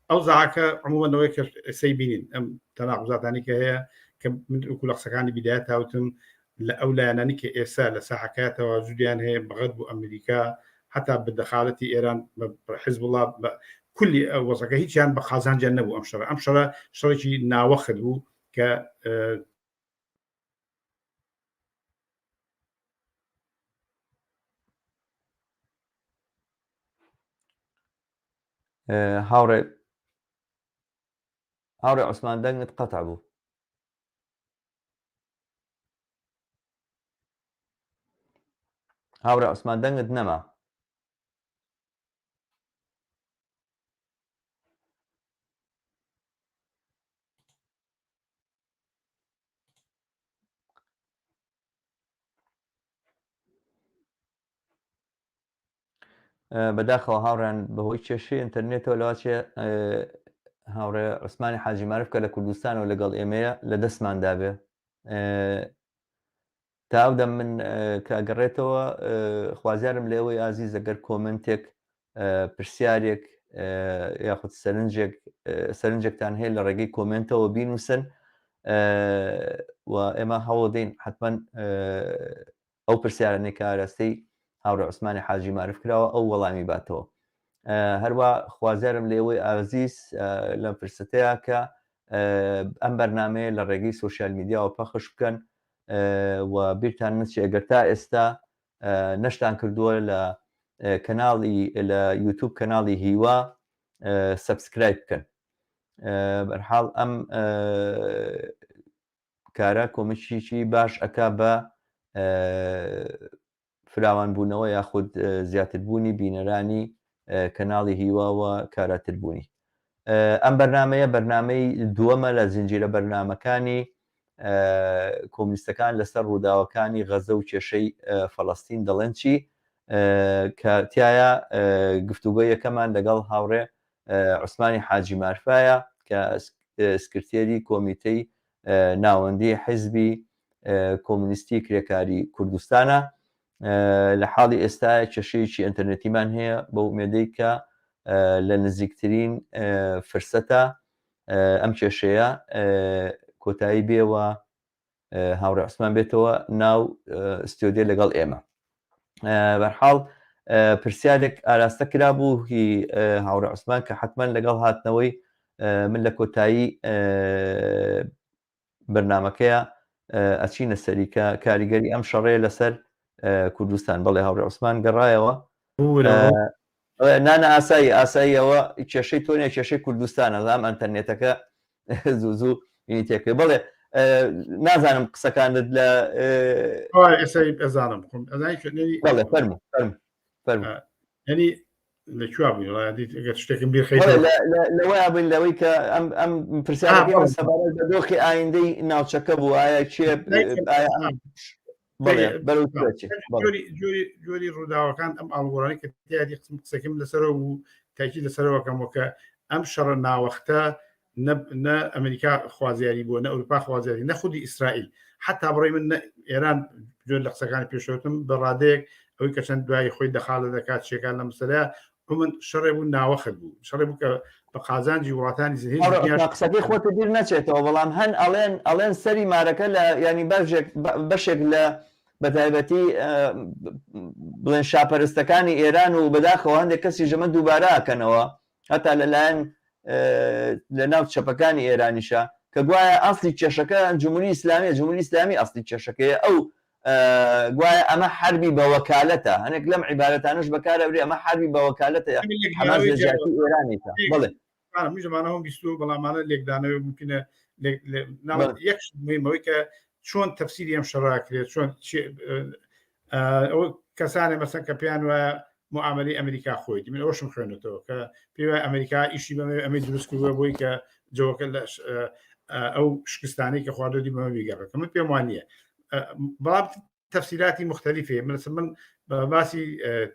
ئەو زاکە عموما ئەوەی کە ئێسەی بینین ئەم تەناقوزاتانی کە هەیە کە من وەکو لە قسەکانی بیدایەت تاوتم لە ئەو لایەنانی کە ئێسا لە ساحەکە تەواجودیان هەیە بەغەرب و ئەمریکا حتا بە دەخالەتی ئێران حزب الله بە کولی وەزەکە هیچیان بە قازانجیان نەبوو ئەم شەڕە ئەم شەڕە شەڕێکی ناوەخت بوو کە هاوڕێ هاوڕێ عوسمان دەنگت قەتع بوو. هاوڕێ عوسمان دەنگت نەما. بەداخەوە هاوڕیان بەهۆی کێشەی ئینتەرنێتەوە لەواچێ هاوڕێ عوسمانی حاجی مارف کە لە کوردستانەوە لەگەڵ ئێمەیە لە دەستمان دابێ تا ئەو دەم من کە ئەگەڕێتەوە خوازیارم لێوەی ئازیز ئەگەر کۆمنتێک پرسیارێک یاخود سەرنجێک سەرنجێکتان هەیە لە ڕێگەی کۆمنتەوە بینوسن و ئێمە هەوڵدەین حتمما ئەو پرسیارانەی کە ئاراستەی هاوڕێ عوسمانی حاجی مارف کراوە ئەو وەڵامی باتەوە. هەروا خوازیارم لە ئێوەی ئازیز لەم فرسەتەیە کە ئەم بەرنمەیە لە ڕێگەی سوسیال میدیاوە پەخش بکەن و بیرتان نەچێ ئەگەر تا ئێستا نەشتان کردووە لە کەناڵی لە یوتوب کەناڵی هیوا subscribe بکەن بەرحاڵ ئەم کارە کۆمەکیی باش ئەکا بە فراوانبوونەوە یاخود زیاتربوونی بینەرانی کەناڵی هیوا و کاراتربوونی. ئەم بەرنامەیە بەرنامەی دووەمە لە زنجیرە بەرنامەکانی کۆمونیستەکان لەسەر ڕووداوەکانی غەزە و کێشەی فەڵەستین دەڵێن چی کە تایە گفتوگۆ یەکەمان لەگەڵ هاوڕێ عوسمانی حاجی مارفایە کە سکرتێری کۆمیتەی ناوەندی حیزبی کۆمونیستی کرێکاری کوردستانە. لە حاڵی ئێستا کێشەیەکی ئینتەرنێتیمان هەیە بەو ئومێدەی کە لە نزیکترین فرسەتە ئەم کێشەیە کۆتایی بێوە هاوڕێ عوسمان بێتەوە ناو ستۆدیۆ لەگەڵ ئێمە. بەرحاڵ پرسیارێک ئاراستە کرابوو هی هاوڕێ عوسمان کە حتمما لەگەڵ هاتنەوەی من لە کۆتایی بەرنمەکەیە ئەچینە سەری کە کاریگەری ئەم شەڕەیە لەسەر کوردستان بەڵێ هاوڕێ عوسمان گەڕایەوە نانە ئاسایی ئاساییەوە کێشەی تۆ نیە کێشەی کوردستانە زام ئەتەرنێتەکە زوو زوو تێکەی بڵێ نازانم قسەکانت لە ئەزانم بەڵێ فەرمو فەرمو فەرمو ینی لە کوێ بووین گەر شتێکم بیر لەوەیا بووین لەوەی کە ئەم ئەم پرسیارەکەی من سەبارەت بە دۆخی ئایندەی ناوچەکە بوو ئایا کێ جۆری ڕووداوەکان ئەم ئاڵگۆڕانی کە تیادی قسم قسەکەم لەسەرەوە بوو تاکی لەسەرەوەکەمەوە ئەم شەڕە ناوەختە نە ئەمریکا خوازیاری بووە نە ئەوروپا خوازیاری نە خودی ئیسرائیل حتا بڕی من ئێران جۆر لە قسەکانی پێشوتم بە ڕادەیەک ئەوەی کە چەند دوایی خۆی دەخاڵە دەکات چێکان لە مەسەلە من شەڕێ بوو ناوەخت بوو شەڕێ بوو کە بە قازانجی وڵاتانی زهێز قسەکەی خۆت بیر نەچێتەوە بەڵام هەن ئەڵێن ئەڵێن سەری مارەکە لە ینی بەژێک بەشێک لە بەتایبەتی بڵێن شاپەرستەکانی ئێران و بەداخەوە هەندێک کەسی ژەمە دووبارە ئەکەنەوە هەتا لەلایەن لە ناو چەپەکانی ئێرانیشە کە گوایە ئەسلی کێشەکە جمهوری ئیسلامیە جمهوری ئیسلامی ئەسلی کێشەکەیە ئەو گوایە ئەمە حربی بە وەکالەتە هەنێک لەم عیبارەتانش بەکارەبرێ ئەمە حربی بە وەکالەتە حەماس لە جیاتی ئێرانیشە بەڵێ من زمانەوە بیستووە بەڵامانە لێکدانەوەی ممکنە یەک مهمەوەی کە چۆن تەفسیری ئەم شەڕاکرێت چۆن ئەو کەسانێ مەسەن کە پێیان وایە معاملەی ئەمریکا خۆیتی من ئەوشم خوێنێتەوە کە پێی وایە ئەمریکا ئیشی بەمە ئەمەی دروست کردووە بۆی کە جەوەکە لە ئەو شکستانەی کە خواردۆتی بەمە بیگەڕێت من پێم وان نییە بەڵام تەفسیراتی مختلفێ من من بە باسی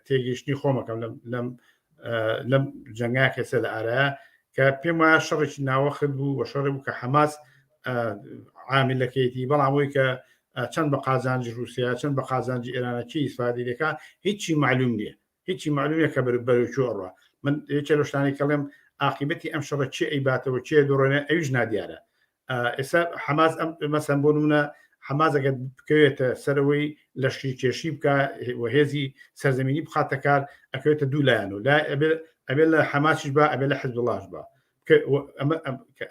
تێگەیشتنی خۆمەکەم لەم لەم لەم جەنگا کەسە لە ئارایە کە پێم وایە شەڕێکی ناوەخت بوو و شەڕێ بوو کە حەماس. عاملەکەیەتی بەڵام ئەوەی کە چەند بە قازانجی رووسیا چەند بە قازانجی ئێرانە چی ئیسفادی دەکا هیچی معلوم نییە هیچی معلوم نییە کە بەرەو کوێ ئەڕوا من یەکێ لەو شتانەی کەڵێم عاقیبەتی ئەم شەڕە چێ ئەیباتەوە چێ دۆڕێنێ ئەویش نادیارە ئێستا حەماس ئەم مەسەن بۆ نمونە حەماس ئەگەر بکەوێتە سەرەوەی لەشکری کێشی بکە و هێزی سەرزەمینی بخاتە کار ئەکەوێتە دوو لایەن و لا ئەبێ لە حەماسیش با ئەبێ لە حزبوڵاش با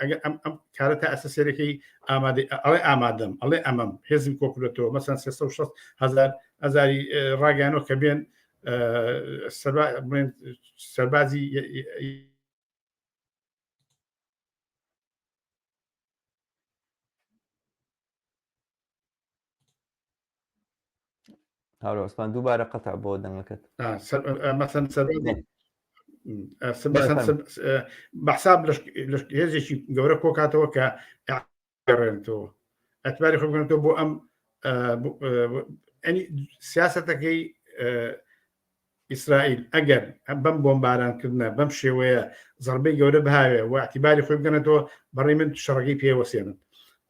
ئەگەر ئەم ئەم کارە تا ئەسە سێرەکەی ئامادە ئەڵێ ئامادەم ئەڵێ ئەمەم هێزم کۆکردێتەوە مەسەن 360 هزار هزاری ڕاگەیانەوە کە بێن سەربازی هاورە عوسمان دووبارە قەتع بۆ دەنگەکەت مەسەن بەحساب هێزێکی گەورە کۆکاتەوە کە گەڕێنتەوە ئەتباری خۆ بکەنەوە بۆ ئەم ئەنی سیاستەکەی ئیسرائیل ئەگەر بەم بۆمبارانکردنە بەم شێوەیە زەربەی گەورە بهاوێ و ئیعتیباری خۆی بگەنێتەوە بەڕێی من شەڕەکەی پێ وەسێنن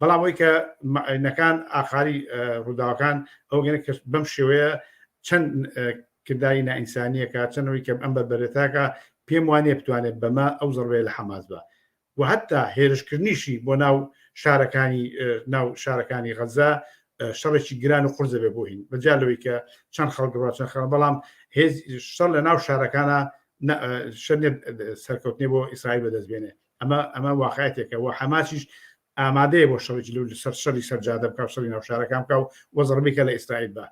بەڵام ئەوەی کە مەعینەکان ئاخاری ڕووداوەکان ئەو گەنە کە بەم شێوەیە چەند کرداری نائینسانیەکە چەندەوەی کە ئەم بەربەرێتاکە پێم وانە بتوانێت بەمە ئەو زەربەیە لە حەماس بە و هەتا هێرشکردنیشی بۆ ناو شارەکانی ناو شارەکانی غەزە شەڕێکی گران و قورس دەبێت بۆ هین بەجیا لەوەی کە چەند خەڵک ڕوا چەند خەڵک بەڵام هێز شەڕ لە ناو شارەکانە شەر سەرکەوتنی بۆ ئیسرائیل بەدەست بێنێ ئەمە ئەمە واقعەتێکە و حەماسیش ئامادەیە بۆ شەڕێکی لەو سەر شەڕی سەرجادە بکە شەڕی ناو شارەکان بکە و وەزڕبیکە لە ئیسرائیل بە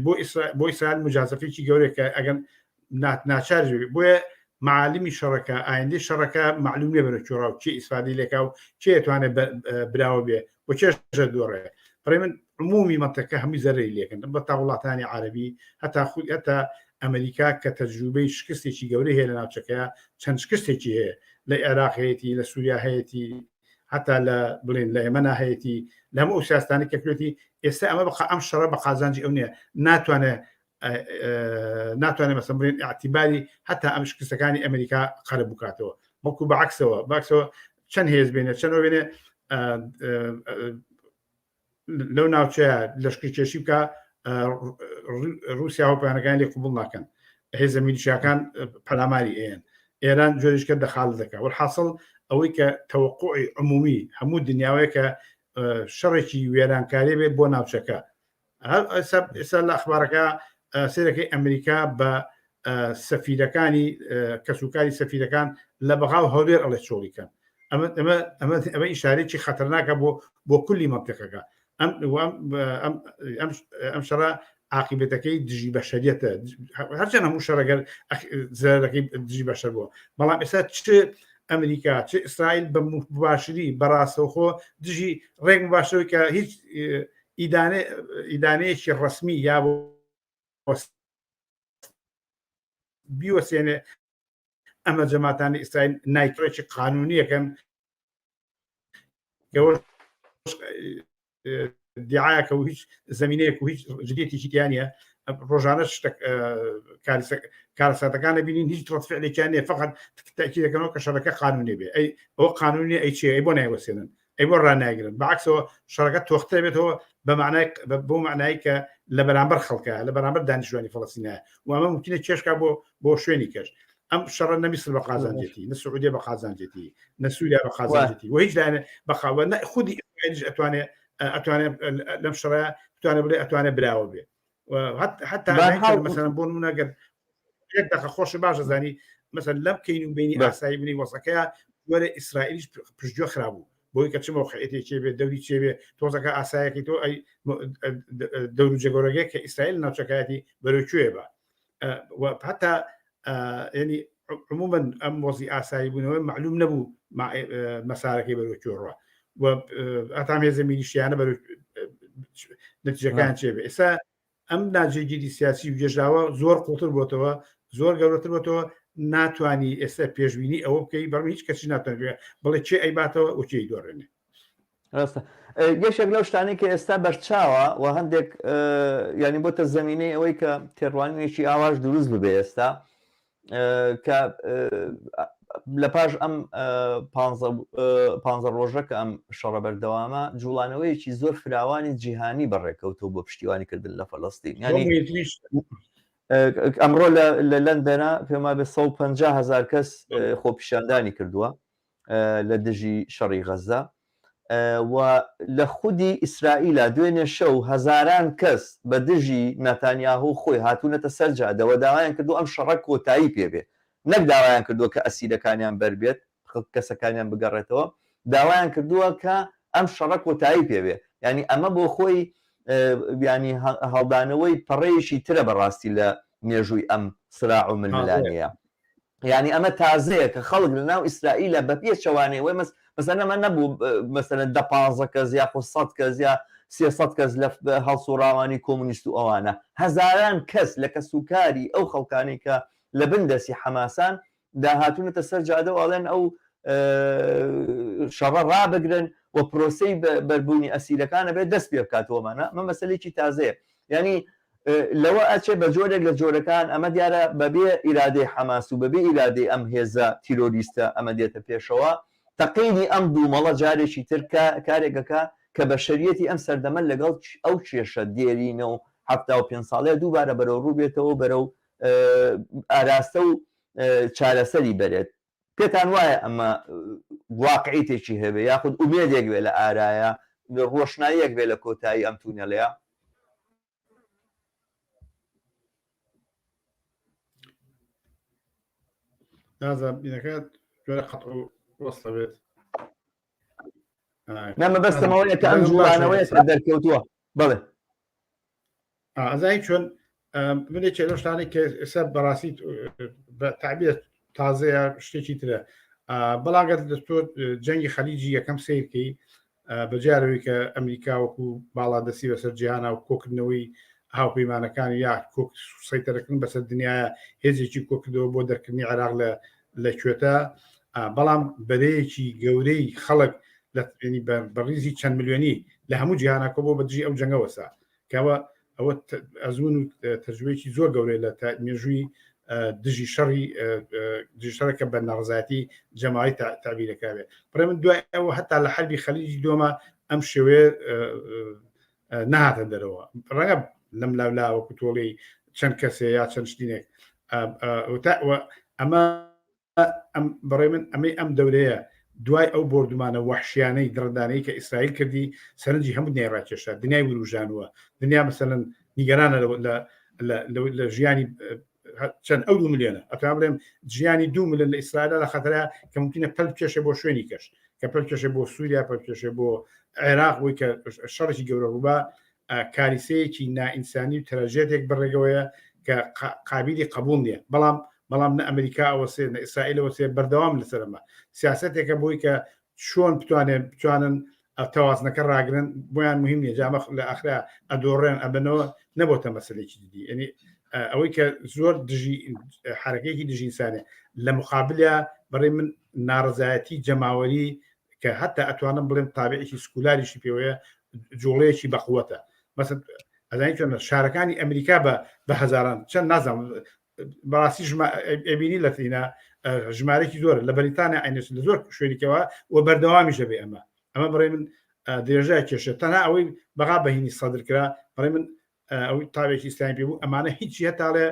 بۆ بۆ ئیسرائیل مجازفێکی گەورەیە کە ئەگەر ناچار بۆیە معالمی شەڕەکە ئایندەی شەڕەکە معلوم نیە بەرە چۆڕا و چی ئیسفادی لێکا و چێ توانێت براوە بێ و چێژە دۆڕێ بەڕێ من عمومی مەنتەکە هەمووی زەرەری لێکن بە تا وڵاتانی عربی هەتا خود هەتا ئەمریکا کە تەجروبەی شکستێکی گەورەی هەیە لە ناوچەکەیە چەند شکستێکی هەیە لە عێراق هەیەی لە سووریا هەیەی هەتا لە بڵێن لە ئێمەنا هەیەی لە هەموو ئەو سیاستانی کە کرێتی ئێستا ئەمە بە ئەم شەڕە بە قازانجی ئەو نییە ناتوانێت ناتوانێت مەسەن بڵێن اعتیباری هەتا ئەم شکستەکانی ئەمریکا قەرە بکاتەوە بەڵکو بەعکسەوە باکسەوە چەند هێز بێنێ چەند بێنێ لەو ناوچەیە لەشکرکێشی بکە رووسیا و پیانەکان لێ قوبڵ ناکەن هێزە میلیشیاکان پەلاماری ئێن ئێران جۆریشکە دەخال دەکە وەحاصل ئەوەی کە تەوەقعی عمومی هەموو دنیاوەیە کە شەڕێکی وێرانکاری بێت بۆ ناوچەکە ئێستا لە ئەخبارەکە سێرەکەی ئەمریکا بە سەفیرەکانی کەسوکاری سەفیرەکان لە بەغا و هەولێر ئەڵێ چۆڵی کەن ئەمە ئەمە ئەمە ئەمە ئیشارێکی خەتەرناکە بۆ بۆ کولی مەنتیقەکە ئەم ئەم ئەم ئەم شەڕە عاقیبەتەکەی دژی بەشەریەتە هەرچەند هەموو شەڕەگەر زەرەکەی دژی بەشەر بووە بەڵام ئێستا چ ئەمریکا چ ئیسرائیل بە مباشری بەڕاستەوخۆ دژی ڕێک مباشرەوەی کە هیچ ئیدانەیەکی ڕسمی یا بۆ بیوەسێنێ ئەمە جەماتانی ئیسرائیل نایکڕێکی قانونیەکەن دیعاکە و هیچ زمینەیەک و هیچ جدیەتێکی تیانە ڕۆژانە شتێک کارەساتەکان بینین هیچ ڕەتفعلێکیان نیە فقط تاکی دەکەنەوە کە شەڕەکە قانونی بێ ئەی ئەو قانونی ئەی چی ئەی بۆ نایوەسێنن ئەی بۆ ڕاناگرن بەعکسەوە شەڕەکە تۆختر بێتەوە بە معنای بۆ معنای کە لە بەرامبەر خەڵکە لە بەرامبەر دانیشتوانی فەڵەستینە و ئەمە ممکنە کێشکا بۆ بۆ شوێنی کەش ئەم شەڕە نە میسر بە قازانجێتی نە سعودیە بە قازانجێتی نە سووریا بە قازانجێتی و هیچ لایەنە بەخاوە نە خودی ئیسرائیلیش ئەتوانێ ئەتوانێ لەم شەڕە بتوانێ بڵێ ئەتوانێ براوە بێ حتا مەسەلەن بۆ نمونە گەر یەک دەقە خۆش باش دەزانی مەسەل لەم کەین و بینی ئاسایی بنی وەزەکەیە وەرە ئیسرائیلیش پشتگوێ خرابوو بۆی کە چ مەوقعێتێکی بێ دەوری چێ بێ تۆزەکە ئاسایەکی تۆ ئەی دەور و جێگۆرەگەی کە ئیسرائیل ناوچەکایەتی بەرەو کوێ بە حتا ینی عموما ئەم وەزی ئاسایی بوونەوەی معلوم نەبوو مەسارەکەی بەرەو کوێ ڕوە و ئەتام هێزە میلیشیانە بەرەو نەتیجەکان چێ بێ ئێستا ئەم ناجێگیری سیاسی و گێژاوە زۆر قوڵتر بۆتەوە زۆر گەورەتر بۆتەوە ناتوانانی ئێستا پێشبینی ئەوە بکەی بەڕ هیچ کەسی ناتوانێت بڵێ چێ ئەیباتەوە و چێی دۆڕێنێ ڕاستە یەکێک لەو شتانەی کە ئێستا بەرچاوە و هەندێک ینی بۆتە زمینەی ئەوەی کە تێڕوانینێکی ئاواش دروست ببێ ئێستا کە. لە پاش ئەم پ ڕۆژە کە ئەم شەڕە بەردەوامە جوڵانەوەیەکی زۆر فراوانی جیهانی بەڕێکەوتەوە بۆ پشتیوانی کردن لە فەلەستین ینی ئەمڕۆ لە لەندەنا پێما بێ 150 هزار کەس خۆپیشاندانی کردووە لە دژی شەڕی غەزە و لە خودی ئیسرائیلا دوێنێ شەو هەزاران کەس بە دژی ناتانیاهۆ خۆی هاتوونەتە سەر جادەوە داوایان کردو ئەم شەڕە کۆتایی پێبێ نەک داوایان کردووە کە ئەسیرەکانیان بەربێت کەسەکانیان بگەڕێتەوە داوایان کردووە کە ئەم شەڕە کۆتایی پێبێ ینی ئەمە بۆ خۆی ینی هەڵدانەوەی پەڕەیەکی ترە بەڕاستی لە مێژووی ئەم سراع و ململانەیە یعنی ئەمە تازەیە کە خەڵک لە ناو ئیسرائیلە بە پێچەوانەی وەی مەسەلەن ئەمە نەبوو مەسەلەن دە پانزە کەس یاخود سەد کەس یا 300 کەس لە هەڵسوڕاوانی کۆمونیست و ئەوانە هەزاران کەس لە کەسوکاری ئەو خەڵکانەی کە لە بن دەستی حەماسان داهاتوونەتە سەر جادە و ئەڵێن ئەو شەڕە ڕابگرن و پرۆسەی بەربوونی ئەسیرەکانە بێت دەست پێ بکاتەوەمانە ئەمە مەسەلێکی تازەیە یعنی لەوە ئەچێ بە جۆرێک لە جۆرەکان ئەمە دیارە بەبێ ئیرادەی حەماس و بەبێ ئیرادەی ئەم هێزە تیرۆریستە ئەمە دێتە پێشەوە، تەقینی ئەم دوومەڵە جارێکی تر کارێک ئەکا کە بەشەریەتی ئەم سەردەمە لەگەڵ ئەو کێشە دێرینە و 75 ساڵەیە دووبارە بەرەو ڕوو بێتەوە بەرەو ئاراستە و چارەسەری بەرێت. پێتان وایە ئەمە واقعیتێکی هەبێ یاخود ئومێدێک بێ لە ئارایە ڕۆشناییەک بێ لە کۆتایی ئەم تونێلەیە؟ نازانم بینەکە جۆرە قەتع و وەسڵە بێت نە مەبەستمەوەیە کە ئەم جوڵانەوەیە کە دەرکەوتووە بەڵێ ئازای چۆن من یەکێ لەو شتانەی کە ئێستا بەڕاستی بە تعبیر تازەیە شتێکی ترە بەڵام گەر دەستۆ جەنگی خەلیجی یەکەم سیرکەی بەجارەوەی کە ئەمریکا وەکو باڵادەستی بەسەر جیهانا و کۆکردنەوەی هاوپەیمانەکانی یا کۆک سەیتەرەکردن بەسەر دنیاە هێزێکی کۆکردەوە بۆ دەرکردنی عێراق لە لە کوێتە بەڵام بەرەیەکی گەورەی خەڵک لە بە ڕیزی چەند ملیۆنی لە هەموو جیهانە کۆ بۆ بە دژی ئەو جەنگە وەسا کەەوە ئەوە ئەزمون و تەجروبەیەکی زۆر گەورەیە لە مێژووی دژی شەڕی دژی شەڕێکە بە ناڕزایەتی جەماوەری تابیرەکراوێ بڕێ من دوای ئەوە هەتا لە حربی خەلیجی دۆما ئەم شێوەیە نەهاتە دەرەوە ڕەنگە لەم لاولا وەکو تۆڵی چەند کەسێ یا چەند شتینێک ئەمە ئەم بەڕێ من ئەمەی ئەم دەورەیە دوای ئەو بۆردومانە وەحشیانەی دڕندانەی کە ئیسرائیل کردی سەرنجی هەموو دنیای ڕاکێشا دنیای وروژانوە دنیا مەسەلەن نیگەرانە لە ژیانی چەند ئەو دو ملیۆنە ئەتوان بڵێم ژیانی دو ملیۆن لە ئیسرائیل لە خەتەرە کە ممکنە پەل بکێشێ بۆ شوێنی کەش کە پەل بکێشێ بۆ سووریا پەل بکێشێ بۆ عێراق بۆی کە شەڕێکی گەورە ڕووبا کاریسەیەکی نائینسانی و تراژێدێک بەڕێگەوەیە کە قابیلی قبول نییە بەڵام بەڵام نە ئەمریکا ئەوەسێ نە ئیسرائیل ئەوەسێ بەردەوام لەسەر ئەمە سیاسەتێکە بۆی کە چۆن بتوانێن بتوانن تەوازنەکە ڕاگرن بۆیان مهم نییە جامە لە ئاخرا ئەدۆڕێن ئەبنەوە نەبۆتە مەسلێکی جدی یعنی ئەوەی کە زۆر دژی حرەکەیەکی دژی ئینسانە لە مقابلە بەڕێ من ناڕزایەتی جەماوەری کە هەتا ئەتوانم بڵێم تابعێکی سکولاریشی پێوەیە جوڵەیەکی بەقوەتە مەسەن ئەزانی چۆن شارەکانی ئەمریکا بە بە هەزاران چەند نازانم بەڕاستی ئەبینی لە ترینا ژمارەێکی زۆر لە بەریتانیا عینس لە زۆر شوێنێکەوە و بەردەوامیش دەبێ ئەمە ئەمە بڕێ من درێژە کێشە تەنها ئەوەی بەغا بەهینی سەدر کرا بڕێ من ئەوەی تاوێکی ئیسلامی پێ بوو ئەمانە هیچی هەتاڵێ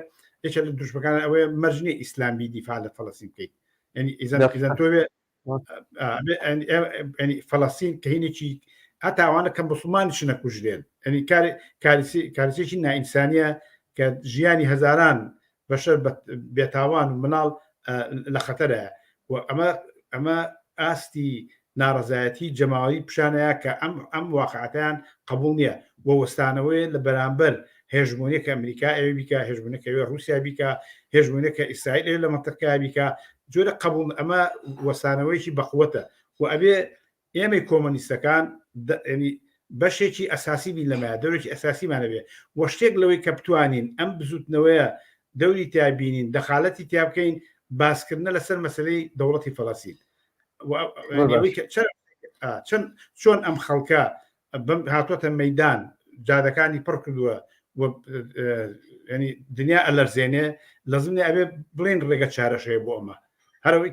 یەکێک لە دروشمەکان ئەوەیە مەرج نییە ئیسلام بی دیفاع لە فەلەستین بکەیت یعنی ئیزان ئیزان تۆ بێ فەلەستین کە هینێکی هەتا ئەوانە کە مسلمانیش نەکوژرێن ئەنی کاریسێکی نائینسانیە کە ژیانی هەزاران بەشەر بێتاوان و مناڵ لە خەتەرە و ئەمە ئەمە ئاستی ناڕەزایەتی جەماوەری پیشانەیە کە ئەم ئەم واقعەتیان قبول نییە و وەستانەوەی لە بەرامبەر هێژمۆنیە کە ئەمریکا ئەوێ بیکا هێژمۆنیە کە ئەوێ ڕووسیا بیکا هێژمۆنیە کە ئیسرائیل ئەوێ لە مەنتقەکە بیکا جۆرە قبول ئەمە وەستانەوەیەکی بەقوەتە و ئەبێ ئێمەی کۆمۆنیستەکان ینی بەشێکی ئەساسی بین لەمە دەورێکی ئەساسیمان هەبێ و شتێک لەوەی کە بتوانین ئەم بزوتنەوەیە دەوری تیا بینین دەخالەتی تیا بکەین باسکردنە لەسەر مەسلەی دەوڵەتی فەلەستین چەند چۆن ئەم خەڵکە هاتۆتە مەدان جادەکانی پڕ کردووە ینی دنیا ئەلەرزێنێ لەزم نیە ئەبێ بڵێن ڕێگە چارەشەیە بۆ ئەمە. هەرەوەی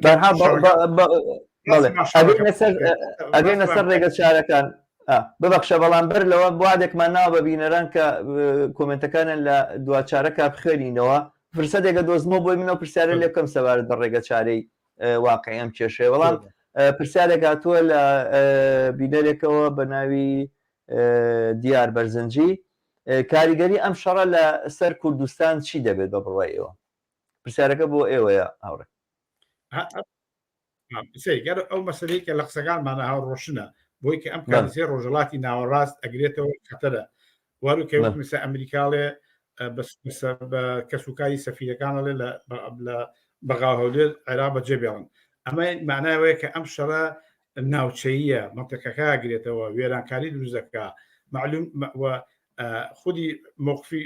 ئەگەینە سەر ڕێگە چارەکان ببەخشە بەڵام بەر لەوە بوادێکمان ناوە بە بینەران کە کۆمنتەکانیان لە دواچارەکە بخوێنینەوە فرسەتێکە دۆزمەوە بۆی منەوە پرسیارە لێ بکەم سەبارەت بە ڕێگە چارەی واقعی ئەم کێشەیە بەڵام پرسیارێک هاتووە لە بینەرێکەوە بە ناوی دیار بەرزنجی کاریگەری ئەم شەڕە لە سەر کوردستان چی دەبێت بە بڕوای ئێوە پرسیارەکە بۆ ئێوەیە هاوڕێ. سەیگەر ئەو مەسلەی کە لە قسەکانمانە هاو ڕۆشنە بۆی کە ئەم کارسێ ڕۆژهڵاتی ناوەڕاست ئەگرێتەوە خەتەرە وارو کە مثل ئەمریکاڵێ بە کەسوکاری سەفیرەکانڵێ لە بەغا هەولێر عێراق بەجێ بێڵن ئەمە معناوەیە کە ئەم شەڕە ناوچەیە منطقەکە گرێتەوە وێرانکاری دروست دەکا معلوم خودی مۆقفی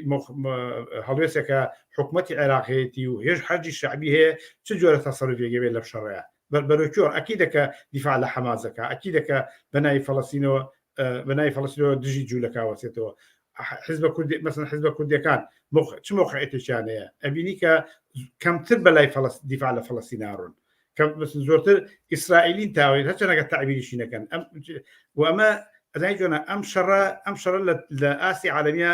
هەڵوێستێکە حکوومەتی عێراق هەیەی و هێش حەجی شعبی هەیە چ جۆرە تەسەرفێکی بێت لەم شەڕەیە بەرەو ئەکی دەکە دیفاع لە حەمازەکە ئەکی دەکە بەناوی فەڵەستینەوە بەناوی فەڵەستینەوە دژی جوولەکە وەسێتەوە حزب کوردی مەسن حزب کوردیەکان چ مۆقعێتێکیان هەیە ئەبینی کە کەمتر بەلای فەڵەست دیفاع لە فەڵەستینارون کە زۆرتر ئیسرائیلین تاوێت هەرچەنەکە تعبیریشی نەکەن ئەم و ئەمە ئەزای جۆنە ئەم شەڕە ئەم شەڕە لە ئاستی عالەمیە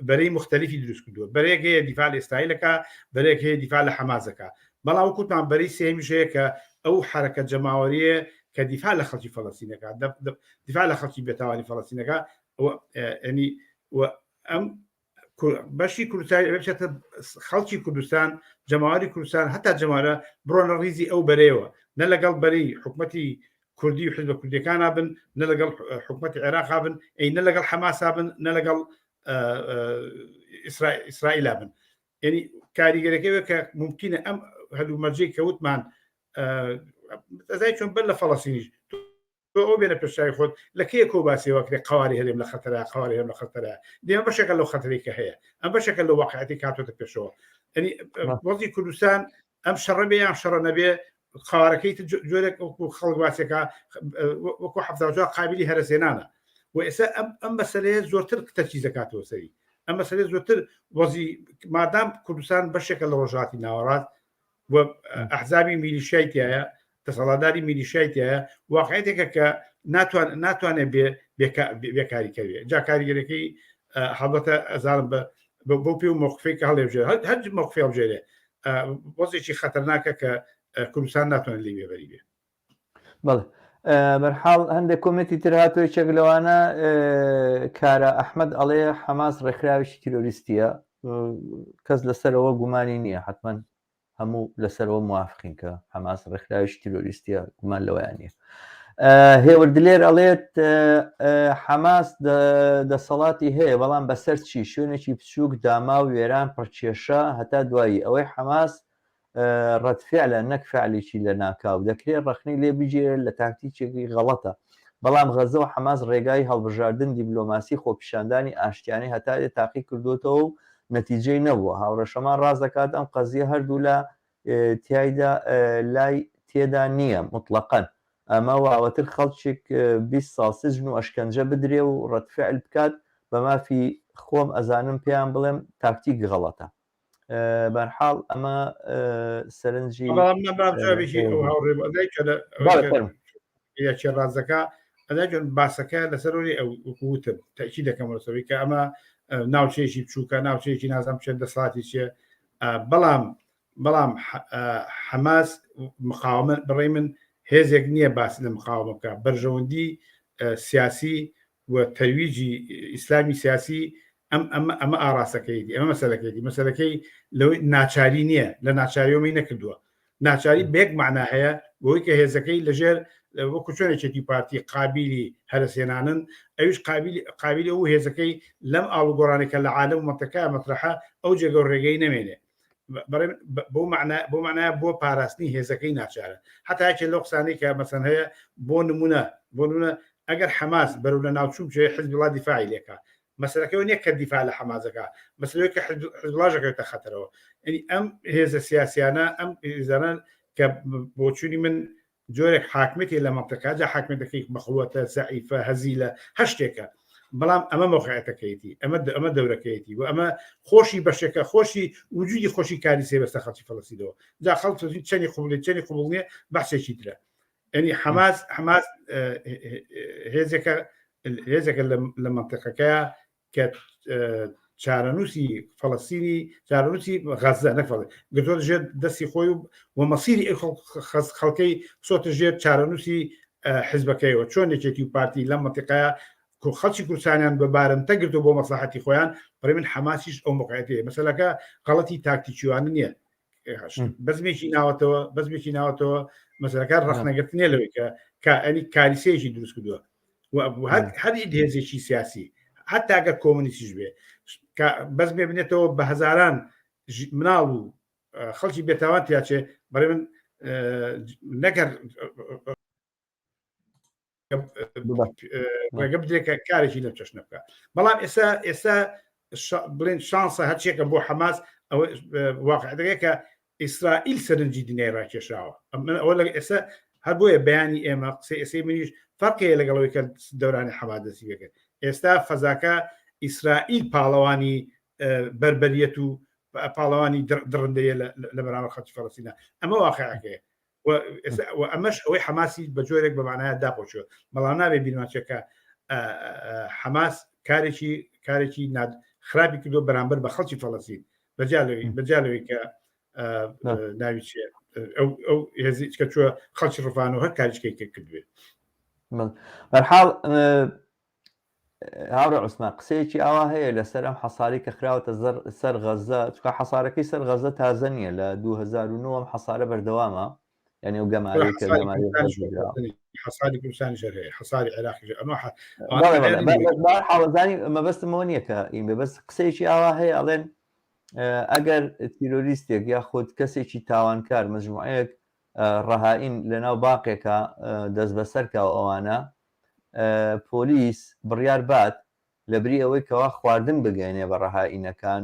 بەرەی مختلفی دروست کردووە بەرێک هەیە دیفاع لە ئیسرائیلەکە بەرێک هەیە دیفاع لە حەمازەکە بەڵام وەکوتمان بەرەی سێمیش هەیە کە ئەو حرەکە جەماوەریە کە دیفاع لە خەڵکی فەڵەستینەکە دیفاع لە خەڵکی بێتاوانی فەڵەستینەکە ینی ئەم بەشی کوردستان بچێتە خەڵکی کوردستان جەماوەری کوردستان هەتا جەمارە بڕۆنە ڕیزی ئەو بەرەیەوە نە لەگەڵ بەری حکوومەتی کوردی و حزبە کوردیەکانە بن نە لەگەڵ حکوومەتی عێراقا بن ئەی نە لەگەڵ حەماسا بن نە لەگەڵ ئیسرائیلا بن یعنی کاریگەرەکەی کە ممکنە ئەم هەلومەرجەی کەوتمان ئەزای چۆن بەر لە فەڵەسینیش تۆ ئەو بێنە پێشچوی خۆت لە کێ کۆ باسی وەکرێ قواری هەرێم لە خەتەرە قواری هەرێم لە خەتەرە دێمە بەشێکە لەو خەتەرەی کە هەیە ئەم بەشێکە لە واقعەتی کاتۆتە پێشەوە ئەنی وەزی کوردستان ئەم شەڕە بێ یان شەڕە نەبێ قوارەکەی جۆرێک وەکو خەڵک باسێکە وەکو حەفتا قابلی هەرەسێنانە و ئێستا ئەم ئەم مەسلەیە زۆرتر تەرکیز دەکاتەوە سەری ئەم مەسلەیە زۆرتر وەزی مادام کوردستان بەشێکە لە ڕۆژهەڵاتی ناوەڕاست و ئەحزابی میلیشیای تایە دەسەڵاتداری میلیشیای تایە واقعێتێکە کە ناتوان ناتوانێت بێ بێکاری کەوێ جا کاریگەرەکەی هەڵبەتە ئەزانم بە بۆ پێ و مۆقفی کە هەڵێبژێ هەر مۆقفی هەڵبژێرێ وەزێکی خەتەرناکە کە کوردستان ناتوانێت لێ بێبەری بێ بەڵێ بەرحاڵ هەندێک کۆمێنتی تر هاتووە یەکێک لەوانە کارا ئەحمد ئەڵێ حەماس ڕێکخراوێکی تیرۆریستیە کەس لەسەرەوە گومانی نییە حتمما هەموو لەسەرەوە موافقین کە حەماس ڕێکخراوێکی تیرۆریستیە گومان لەوەیان نییە هێور دلێر ئەڵێت حەماس دەسەڵاتی هەیە بەڵام بەسەر چی شوێنێکی بچووک داما و وێران پڕکێشە هەتا دوایی ئەوەی حەماس ڕەد فعلە نەک فعلێکی لەناکاو، دەکرێت ڕەخنەی لێ بگیرێت لە تاکتیکێکی غەڵەتە، بەڵام غەزە و حەماس ڕێگای هەڵبژاردن دیبلۆماسی خۆپیشاندانی ئاشتیانەی هەتا دێت تاقی کردۆتەوە و نەتیجەی نەبووە، هاوڕێ شەمان ڕاست دەکات ئەم قەزیە هەردوولا تیایدا لای تێدا نییە موتڵەقەن، ئەمە واوەتر خەڵکێک 20 ساڵ سجن و ئەشکەنجە بدرێ و ڕەد فعل بکات بە مافی خۆم ئەزانم پێیان بڵێم تاکتیک غەڵەتە. بەرحاڵ ئەمە سەرنجی یەکێ ڕازەکە ئەداجۆن باسەکە لەسەرۆری ئەو وتم تەکی دەکەمەوە سەوی کە ئەمە ناوچەیەکی بچووکە ناوچەیەکی نازانم چێن دەسەڵاتی چیە بەڵام بەڵام حەماس مقاومە بڕی من هێزێک نییە باس لە مقاومە بکە بەرژەوەندی سیاسی و تەرویجی ئیسلامی سیاسی ئەم ئەمە ئەمە ئاراستەکەیتی ئەمە مەسەلەکەیتی مەسەلەکەی لەوەی ناچاری نییە لە ناچاریەوەی نەکردووە ناچاری بێک معنا هەیە بۆی کە هێزەکەی لەژێر وەکو چۆنێکێتی پارتی قابلی هەرسێنانن ئەویش قابلی قابلی ئەو هێزەکەی لەم ئاڵوگۆڕانێکە لە عالم و مەنتەقە مەترەحە ئەو جێگە و ڕێگەی نەمێنێ بۆ معنا بۆ معنای بۆ پاراستنی هێزەکەی ناچارە هەتا یەکێ لەو قسانەی کە مەسەن هەیە بۆ نمونە بۆ نمونە ئەگەر حەماس بەرەو لە ناوچوو بچێ حزبوڵا دیفاعی لێکا مەسەلەکە نییە کە دیفاع لە حەماسەکە مەسەلەکە کە حزبوڵاش دەکەوێتە خەتەرەوە یعنی ئەم هێزە سیاسیانە ئەم هێزانە کە بۆچوونی من جۆرێک حاکمێتی لە مەنتقە جا حاکمێتەکەی مەخلوەتە زەعیفە هەزیلە هەر شتێکە. بەڵام ئەمە مەوقعەتەکەیتی ئەمە ئەمە دەورەکەیەتی و ئەمە خۆشی بەشێکە خۆشی وجودی خۆشی کاری سێ بەسەر خەڵکی فەلەستینەوە جا خەڵک فەلەستین چەنی قبوڵی چەنی قبوڵ نییە بەحسێکی ترە یعنی حەماس حەماس هێزێکە هێزێکە لە مەنتیقەکەیە کە چارەنووسی فەڵەستینی چارەنووسی غەزە نەک فەڵەستین گرتووەتە ژێر دەستی خۆی و و مەسیری ئەو خەڵکەی خستۆتە ژێر چارەنووسی حزبەکەیەوە چۆن یەکێتی و پارتی لەم مەنتیقەیە خەڵکی کوردستانیان بە بارمتە گرتو بۆ مەسلحەتی خۆیان بەڕێ من حەماسیش ئەو موقعیەتەیە مەسەلەکە غەڵەتی تاکتیکیوانە نییە بەزمێکی ناوەتەوە بەزمێکی ناوەتەوە مەسەلەکە ڕەخنەگرتنیە لەوەی کە کە ئەنی کاریسەیەکی دروست کردووە هەر هێزێکی سیاسی حتا ئەگەر کۆمۆنیستیش بێ بەزمێ بنێتەوە بە هەزاران مناڵ و خەڵکی بێتاوان تیاچێ بەڕێ من نەگەر ڕێگە بدرێت کە کارێکی لەم چەشنە بکە بەڵام ئێستا ئێستا بڵێن شانسە هەرچێکە بۆ حەماس ئەوە واقعەکە کە ئیسرائیل سەرنجی دنیای ڕاکێشاوە من ئەوە لە ئێستا هەر بۆیە بەیانی ئێمە قسەی ئێسەی منیش فەرقەیە لەگەڵەوەی کە دەورانی حەماس دەستی پێکرد ئێستا فەزاکە ئیسرائیل پاڵەوانی بەربەریەت و پاڵەوانی دڕندەیە لە بەرامبەر خەڵکی فەڵەستینە ئەمە واقعەکەیە و ئەمەش ئەوەی حەماسی بە جۆرێک بە مانایە داپۆچوە بەڵام نابێ بیرمانچێت کە حەماس کارێکی کارێکی خراپی کردو بەرامبەر بە خەڵکی فەڵەستین بەجا لەوەی کە ناوی چیە ئەو هێزی کە چوە خەڵکی ڕفان و هەر کاریشکەی کردوێت بەرحاڵ هاوڕێ عوسمان قسەیەکی ئاوا هەیە لەسەر ئەم حەساری کە خراوەتە سەر غەزە چکە حەسارەکەی سەر غەزە تازە نییە لە 2009 ئەم حەسارە بەردەوامە یعنی ئەو گەمارەی کە گەمارەی غەزە دراوە. حەساری کوردستانی شەر هەیە حەساری عێراقی ئەمە بەڵێ بەڵێ حاڵەزانی مەبەستم ئەوە نییە کە ئین بێ بەس قسەیەکی ئاوا هەیە ئەڵێن ئەگەر تیرۆریستێک یاخود کەسێکی تاوانکار مجموعەیەک ڕەهائین لەناو باقێکە دەستبەسەر کا و ئەوانە پۆلیس بڕیار بات لەبری ئەوەی کەوا خواردن بگەیەنێ بە ڕەهائینەکان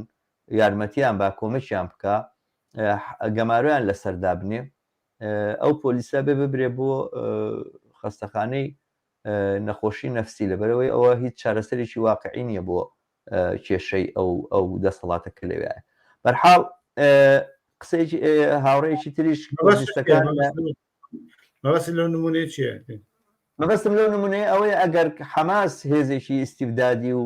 یارمەتیان با کۆمەکیان بکا گەمارۆیان لەسەر دابنێ ئەو پۆلیسە بێ ببرێ بۆ خەستەخانەی نەخۆشی نەفسی لەبەرەوەی ئەوە هیچ چارەسەرێکی واقعی نییە بۆ کێشەی ئەو ئەو دەسەڵاتە کە لەوێ بەرحاڵ قسەیەکی هاوڕێیەکی تریش کۆمۆنیستەکان مەبەست لەو نمونەیە چییە؟ مەبەستم لەو نمونەیە ئەوەیە ئەگەر حەماس هێزێکی ئیستیبدادی و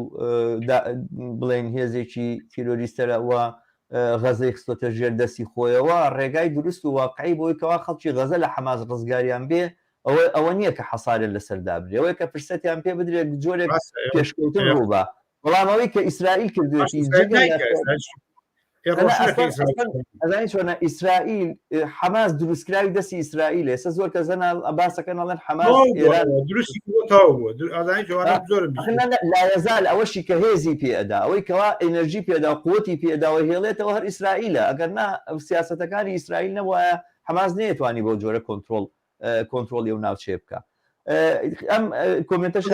بڵێن هێزێکی تیرۆریستەرە و غەزەی خستۆتە ژێر دەستی خۆیەوە ڕێگای دروست و واقعی بۆی کەوا خەڵکی غەزە لە حەماس ڕزگاریان بێ ئەوە ئەوە نییە کە حەسارێت لەسەر دابرێ ئەوەیە کە فرسەتیان پێ بدرێت جۆرێک پێشکەوتن ڕووبا بەڵام ئەوەی کە ئیسرائیل کردوێتی ئەزانی چۆنە ئیسرائیل حەماس دروستکراوی دەستی ئیسرائیل ئێستا زۆر کە زەنا باسەکەن ئەڵێن حەماس لایەزال ئەوەشی کە هێزی پێدا ئەوەی کەوا ئەنەرژی پێدا و قوتی پێدا و هێڵێتەوە هەر ئیسرائیلە ئەگەر نا سیاسەتەکانی ئیسرائیل نەبوایە حەماس نەیەتوانی بەو جۆرە کۆنترۆڵ کۆنترۆڵی ئەو ناوچەیە بکە ئەم کۆمنتەش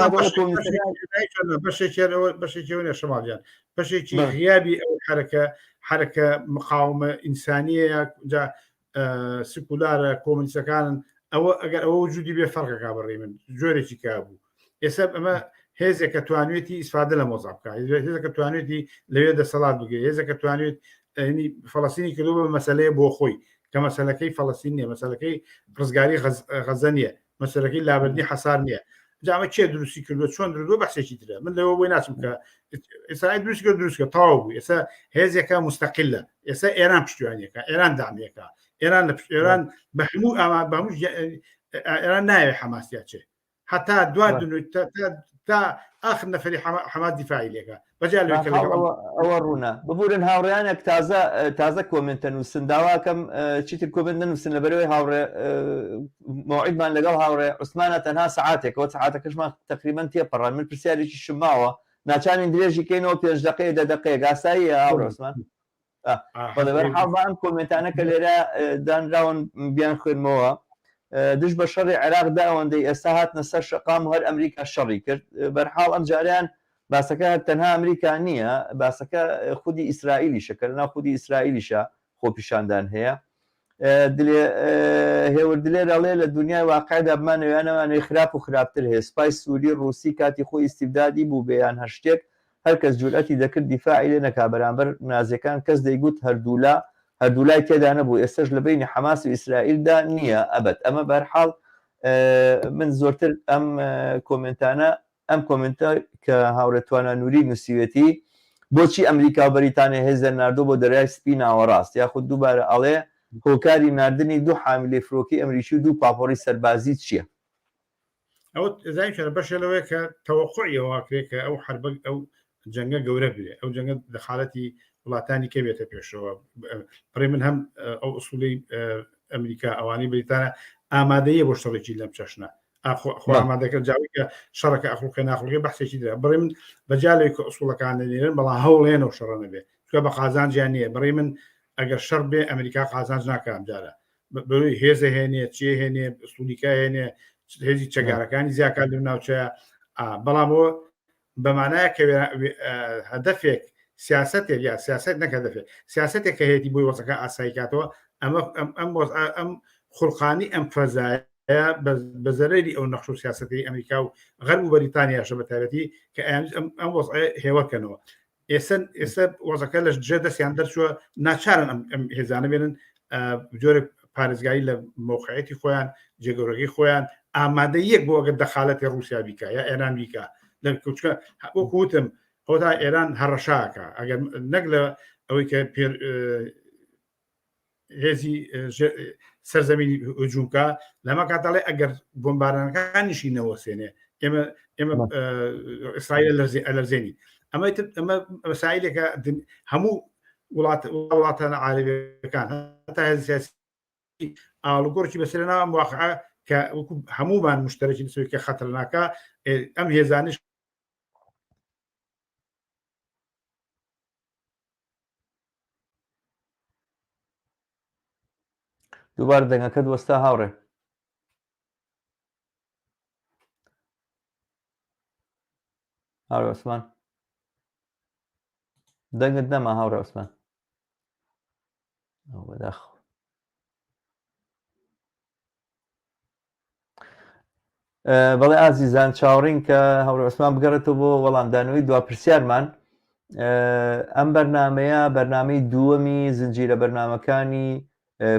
بەشێکیانەوە بەشێکیەوە شەماڵیان بەشێکی غیابی ئەو حرەکە حرەکە مقاومە ئینسانیە جا سکولارە کۆمنیسەکانن ئەوە ئەگەر ئەوە وجودی بێ فەرقەکە بەڕێ من جۆرێکی کا بوو ئێستا ئەمە هێزێکە توانوێتی ئیسفادە لە مۆزا بکە هێزەکە توانێتی لەوێ دەسەڵات بگرێت هێزەکە توانێت فلستینی کردو بە مەسلەیە بۆ خۆی کە مەسەلەکەی فەڵەستین نیە مەسەلەکەی ڕزگاری غەزە نیە مەسەلەکەی لابردنی حەسار نیە جا ئەمە کێ دروستی کردووە چۆن دروست بووە بەحسێکی ترە من لەوە بۆی ناچم کە ئیسرائیل دروست کرد دروست کرد تەواو بوو ئێستا هێزێکە مستەقلە ئێستا ئێران پشتیوانیەکە ئێران دامیەکە ئێران لە پشت ئێران بە هەموو ئاما بە هەموو ئێران ناوێ حەماسیا چێ هەتا دوا تا ئاخر نەفەری حەماس دیفاعی لێکا بەجا لەوەی کە لەگەڵ ئەوە ڕوونە ببورن هاوڕێیانێک تازە تازە کۆمنتە نووسن داواکەم چیتر کۆمنت نەنووسن لەبەرەوەی هاوڕێ مەوعیدمان لەگەڵ هاوڕێ عوسمانە تەنها سەعاتێکەوە سەعاتەکەشمان تقریبا تێپەڕان من پرسیارێکی شماوە ناچارین درێژی کەینەوە پێنج دقەیە دە دقەیەک ئاساییە هاوڕێ عوسمان بەڵێ بەرحاڵ با ئەم کۆمێنتانە کە لێرە دانراون بیان خوێنمەوە دژ بە شەڕی عێراق دا ئەوەندەی ئێستا هاتنە سەر شەقام و هەر ئەمریکا شەڕی کرد بەرحاڵ ئەم جاریان باسەکە هەر تەنها ئەمریکا نییە باسەکە خودی ئیسرائیلیشە کە لەناو خودی ئیسرائیلیشە خۆپیشاندان هەیە. دلێ هێور دلێر ئەڵێ لە دنیای واقعدا بمانەوێ یان نەمانەوێ خراپ و خراپتر هەیە سوپای سوری ڕوسی کاتی خۆی ئیستیبدادی بوو بێ یان هەر شتێک هەر کەس جورئەتی دەکرد دیفاعی لێ نەکا بەرامبەر نازیەکان کەس دەیگوت هەردوولا هەردوولای تێدا نەبوو ئێستەش لە بەینی حەماس و ئیسرائیلدا نییە ئەبەد ئەمە بەرحاڵ من زۆرتر ئەم کۆمێنتانە ئەم کۆمێنتە کە هاوڕێ توانا نوری نووسیوێتی، بۆچی ئەمریکا و بەریتانیا هێزیان ناردووە بۆ دەریای سپی ناوەڕاست؟ یاخود دووبارە ئەڵێ هۆکاری ناردنی دوو حامیلەی فرۆکەی ئەمریکی و دوو پاپۆڕی سەربازی چییە؟ ئەوە زانی چۆنە بەشێ لەوەیە کە تەوەقوعی ئەوە ئەکرێ کە ئەو حەربە ئەو جەنگە گەورە بێ ئەو جەنگە دەخالەتی وڵاتانی کە بێتە پێشەوە بڕێ من هەم ئەو ئوسولی ئەمریکا ئەوانەی بریتانیا ئامادەیە بۆ شەڕێکی لەم چەشنە خۆ ئامادەکە جاوی کە شەڕەکە ئەخڵقێ ناخڵقێ بەحسێکی درا بڕێ من بەجا لەوەی کە ئوسوڵەکان دەنێرن بەڵام هەوڵێنە و شەڕە نەبێ چونکە بە قازانجیان نییە بڕێ من ئەگەر شەڕ بێ ئەمریکا قازانج ناکە ئەمجارە بەوەی هێزە هێنێ چێ هێنێ سولیکا هێنێ هێزی چەگارەکانی زیاکات لەو ناوچەیە بەڵام ئەوە بەمانایە کە هەدەفێک سیاستێک یا سیاست نەک هەدەفێک سیاستێک کە هەیەی بۆی وەزەکە ئاسایی کاتەوە ئەمە ئەم ئەم خوڵقانی ئەم فەزایە بە زەرەری ئەو نەخش و سیاسەتی ئەمریکا و غەرب و بەریتانیاشە بە تایبەتی کە ئەم وەزعە هێوەکەنەوە ئێستا ئێستا وەزەکە لە ژێر دەستیان دەرچووە ناچارن ئەم هێزانە بێنن جۆرێک پارێزگاری لە مەوقعەتی خۆیان جێگەورەکەی خۆیان ئامادە یەک بۆ ئەگەر دەخالەتی رووسیا بیکە یا ئێران بیکە لە کوچکە وەکو وتم ئەوتا ئێران هەڕەشاکە ئەگەر نەک لە ئەوەی کە هێزی سەرزەمینی هجوومکە لەمە کات دەڵێ ئەگەر بۆمبارانەکانیشی نەوەسێنێ ئێمە ئێمە ئیسرائیل لەرزێ ئەلەرزێنی ئەمە ئەمە مەسائلێکە هەموو وڵات وڵاتانە عالەمیەکان هەتا هێزی سیاسی ئاڵوگۆڕکی بەسەر ناو ئەم واقعە کە وەکو هەموومان مشتەرەکی لەسەر کە خەتەرناکە ئەم هێزانش دووبارە دەنگەکەت وەستا هاوڕێ. هاوڕێ عوسمان دەنگت نەما هاوڕێ عوسمان بەداخەوە بەڵێ ئازیزان چاوەڕین کە هاوڕێ عوسمان بگەڕێتەوە بۆ وەڵامدانەوەی دوا پرسیارمان ئەم بەرنمەیە بەرنمەی دووەمی زنجیرە بەرنمەکانی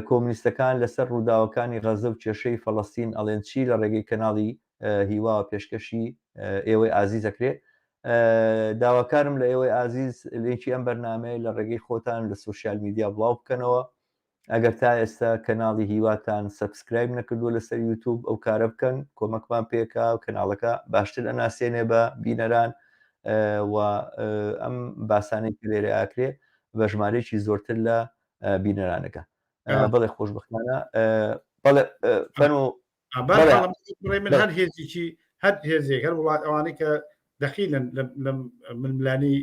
کۆمنیستەکان لەسەر ڕووداوەکانی غەزە و کێشەی فەڵەستین ئەڵێن چی لە ڕێگەی کەناڵی هیواوە پێشکەشی ئێوەی ئازیز ئەکرێ داواکارم لە ئێوەی ئازیز لینکی ئەم بەرنمەیە لە ڕێگەی خۆتان لە social media بڵاو بکەنەوە ئەگەر تا ئێستا کەناڵی هیواتان subscribe نەکردووە لەسەر یوتوب ئەو کارە بکەن کۆمەکمان پێکا و کەناڵەکە باشتر ئەناسێنێ بە بینەران و ئەم باسانەی کە لێرە ئاکرێ بە ژمارەیەکی زۆرتر لە بینەرانەکە بەڵێ خۆشببختانە بەڵێ فەرموو من هەر هێزێکی هەر هێزێک هەر وڵات ئەوانەی کە دەخیلن لە ململانی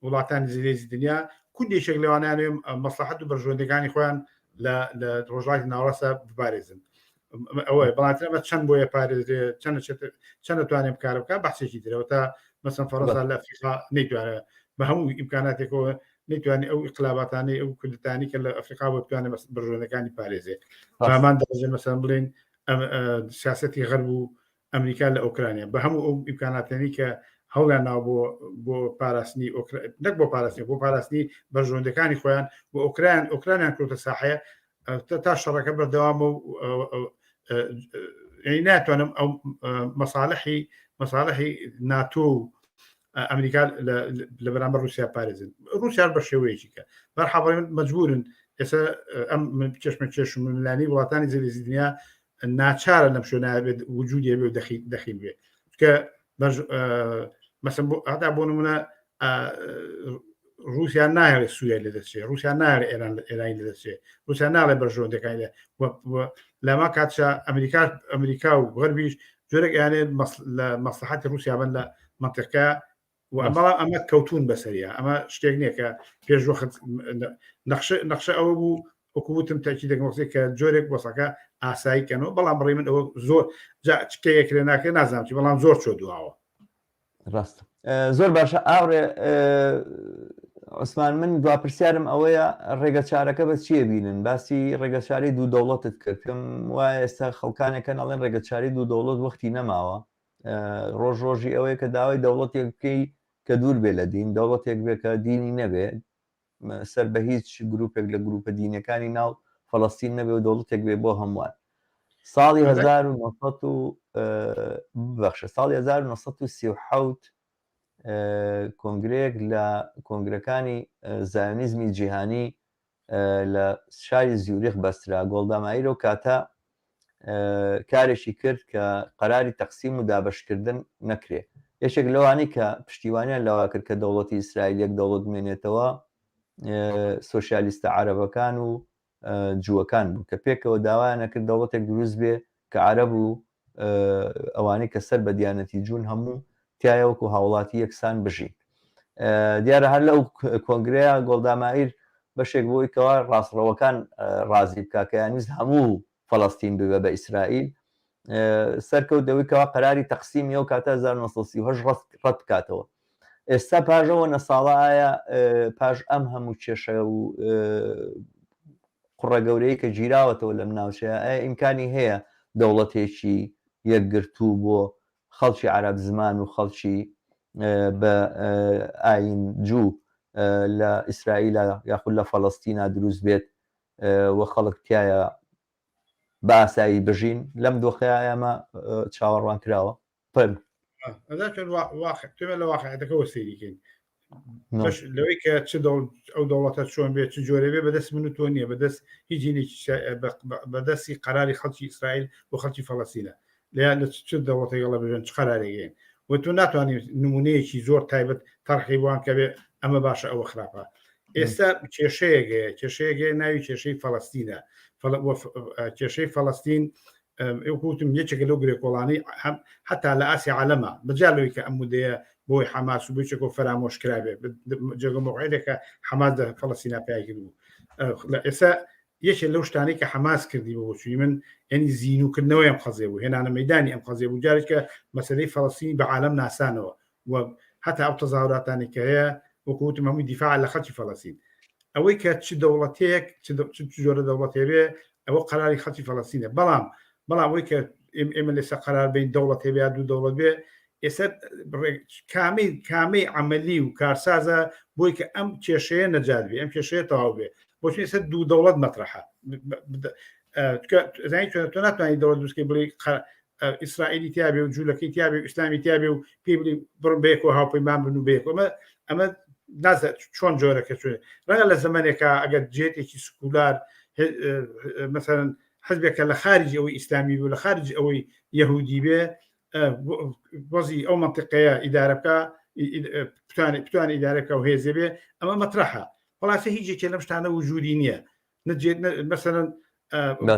وڵاتانی زلێزی دنیا کوردێکێک لەوانیان مەسلحەت و بەرژەوەندەکانی خۆیان لە ڕۆژهەڵاتی ناوەڕاستە بپارێزن ئەوەیە بەڵاتر ئەمە چەند بۆیە پارێزرێ چەند چەند دەتوانێت بکارە بکە بەحسێکی درەوە تا مەسەن فەرەنسا لە ئەفریقا نەیتوانێت بە هەموو ئیمکاناتێکەوە نەیتوانێت ئەو ئیقلاباتانەی ئەو کوردستانی کە لە ئەفریقا بۆ بتوانێت بەرژەوەندەکانی پارێزێ هەمان دەرەجە مەسەن بڵێن سیاسەتی غەرب و ئەمریکا لە ئۆکرانیا بە هەموو ئەو ئیمکاناتانی کە هەوڵیان ناو بۆ بۆ پاراستنی نەک بۆ پاراستنی بۆ پاراستنی بەرژەوەندەکانی خۆیان بۆ ئۆکران ئۆکرانیان کردە ساحەیە تا شەڕەکە بەردەوامە و ناتوانم ئەو مەساڵحی مەساڵحی ناتۆ و ئەمریکا لە بەرامبەر رووسیا پارێزن رووسیار بە شێوەیەکی کە بەرحاڵ مجبورن ئێستا ئەم کێشمە کێش و ململانی وڵاتانی زلێزی دنیا ناچارە لەم شوێنە بێت وجودی هەبێ و دەخیل دەخیل بێ چونکە مەسەن بۆ هەتا بۆ نمونە رووسیا نایەوێت سووریا لێ دەچێت رووسیا نایەوێت ئێران ئێرانی لێ دەچێت رووسیا ناڵێ بەرژەوەندەکانی لێ لەما کاتشا ئەمریکا ئەمریکا و غەربیش جۆرێک یانێ لە مەسلحەتی رووسیا بن لە منطقە و بەڵام ئەمە کەوتون بەسەریا ئەمە شتێک نییە کە پێش وەخت نەخشە نەخشە ئەوە بوو وەکو وتم تاکی دەگەم وەختێک کە جۆرێک وەسەکە ئاسایی کەنەوە بەڵام بڕی من ئەوە زۆر جا چکەیەکرێ ناکرێ نازانم چی بەڵام زۆر چۆ دواوە ڕاست زۆر باشە ئاوڕێ. عوسمان من دوا پرسیارم ئەوەیە ڕێگە چارەکە بە چییە بینن باسی ڕێگەچارەی دوو دەوڵەتت کرد پێم وایە ئێستا خەڵکانێکەن ئەڵێن ڕێگەچارەی دوو دەوڵەت وەختی نەماوە ڕۆژ ڕۆژی ئەوەیە کە داوای دەوڵەتێک بکەی کە دوور بێ لە دین دەوڵەتێک بێ کە دینی نەبێ سەر بە هیچ گروپێک لە گروپە دینەکانی ناو فەڵەستین نەبێ و دەوڵەتێک بێ بۆ هەمووان ساڵی 1900 ببەخشە ساڵی 1937 کۆنگرەیەک لە کۆنگرەکانی زایۆنیزمی جیهانی لە شاری زیوریخ بەسترا، گۆڵدا مائیر ئەو کاتە کارێکی کرد کە قەراری تەقسیم و دابەشکردن نەکرێ. یەکێک لەوانەی کە پشتیوانیان لەوە کرد کە دەوڵەتی ئیسرائیل یەک دەوڵەت بمێنێتەوە سۆسیالیستە عەرەبەکان و جووەکان بوو کە پێکەوە داوایان ئەکرد دەوڵەتێک دروست بێ کە عەرەب و ئەوانەی کە سەر بە دیانەتی جوون هەموو تایە وەکو هاوڵاتی یەکسان بژین. دیارە هەر لەو کۆنگرەیە گۆڵدا مائیر بەشێک بۆی کەوا ڕاستڕەوەکان ڕازی بکا کە یانویست هەموو فەڵەستین ببە بە ئیسرائیل سەرکەوت لەوەی کەوا قەراری تەقسیمی ئەو کاتە 1938 ڕەت بکاتەوە. ئێستا پاش ئەوە نەساڵە ئایا پاش ئەم هەموو کێشە و قوڕە گەورەی کە گیراوەتەوە لەم ناوچەیە ئایا ئیمکانی هەیە دەوڵەتێکی یەکگرتوو بۆ خەڵکی عەرەب زمان و خەڵکی بە ئاین جوو لە ئیسرائیلا یاخود لە فەڵەستینا دروست بێت و خەڵک تایە بە ئاسایی بژین لەم دۆخەیە ئەمە چاوەڕوان کراوە؟ فەرموو. ئەزان واقع تۆ لە واقعەتەکەەوە سەیریکەین لەوەی کە چ ئەو دەوڵەتە چۆن بێت چ جۆرە بێ بەدەست من و تۆ نییە بەدەست هیچ جینێکی بەدەستی قەراری خەڵکی ئیسرائیل و خەڵکی فەڵەستینە لەیان لە چ دەوڵەتێکڵە بژێن چ قەرارێگەین و تۆ ناتوانانی نمونەیەکی زۆر تایبەت تەرحی بوان کە بێ ئەمە باشە ئەوە خراپە ئێستا کێشەیەک هەیە کێشەیەک هەیە ناوی کێشەی فەڵەستینە کێشەی فەڵەستین وتم یەکێکە لەو گرێکۆڵانی حتا لە ئاسی عالەمە بەجا لەوەی کە ئەم مودەیە بۆی حەماس و بچێک و فەرامۆش کرابێ جێگە مۆعێدێکە حەماس لە فەڵەستینا پیاکرد بوو لە ئێستا یەکێ لەو شتانەی کە حەماس کردی بۆ بۆچوونی من یعنی زیینوکردنەوەی ئەم قەزیە بوو هێنانە مەدانی ئەم قەزیە بوو جارێک کە مەسەلەی فەڵەستینی بە عالەم ناسانەوە و هەتا ئەو تەزاهوراتانی کە هەیە وەکو وتم هەمووی دیفاع لە خەڵکی فەڵەستین ئەوەی کە چ دەوڵەتێک چ جۆرە دەوڵەتێ بێ ئەوە قەراری خەڵکی فەڵەستینە بەڵام بەڵام ئەوەی کە ئێمە لێسە قەرار بین دەوڵەتێ بێ یا دوو دەوڵەت بێ ئێستا کامەی کامەی عملی و کارسازە بۆی کە ئەم کێشەیە نەجات بێ ئەم کێشەیە تەواو بێ بۆچی ئێستا دوو دەوڵەت مەترەحە زانی تۆ ناتوانانی دەوڵەت دروستکەی بڵێ ئیسرائیلی تیاابێ و جوولەکەی تیاابێ و ئیسلامی تیاابێ و پێی بڵێ بڕن بەیەکەوە هاوپەیمان بن و بەیەکەوە ئەمە ئەمە نازە چۆن جۆرەکە چۆن ڕەنگە لە زمانێکە ئەگەر جێتێکی سکولار مثلا حزبێکە لە خارج ئەوەی ئیسلامی بوو لە خارج ئەوەی یەهودی بێ وەزی ئەو منطقەیە ئیدارە بکە بتوانێت ئیدارە بکە و هێزێ بێ ئەمە مەترەحە خلاصە هیچ یەکێ لەم شتانە وجودی نییە نەجێت مەسەلەن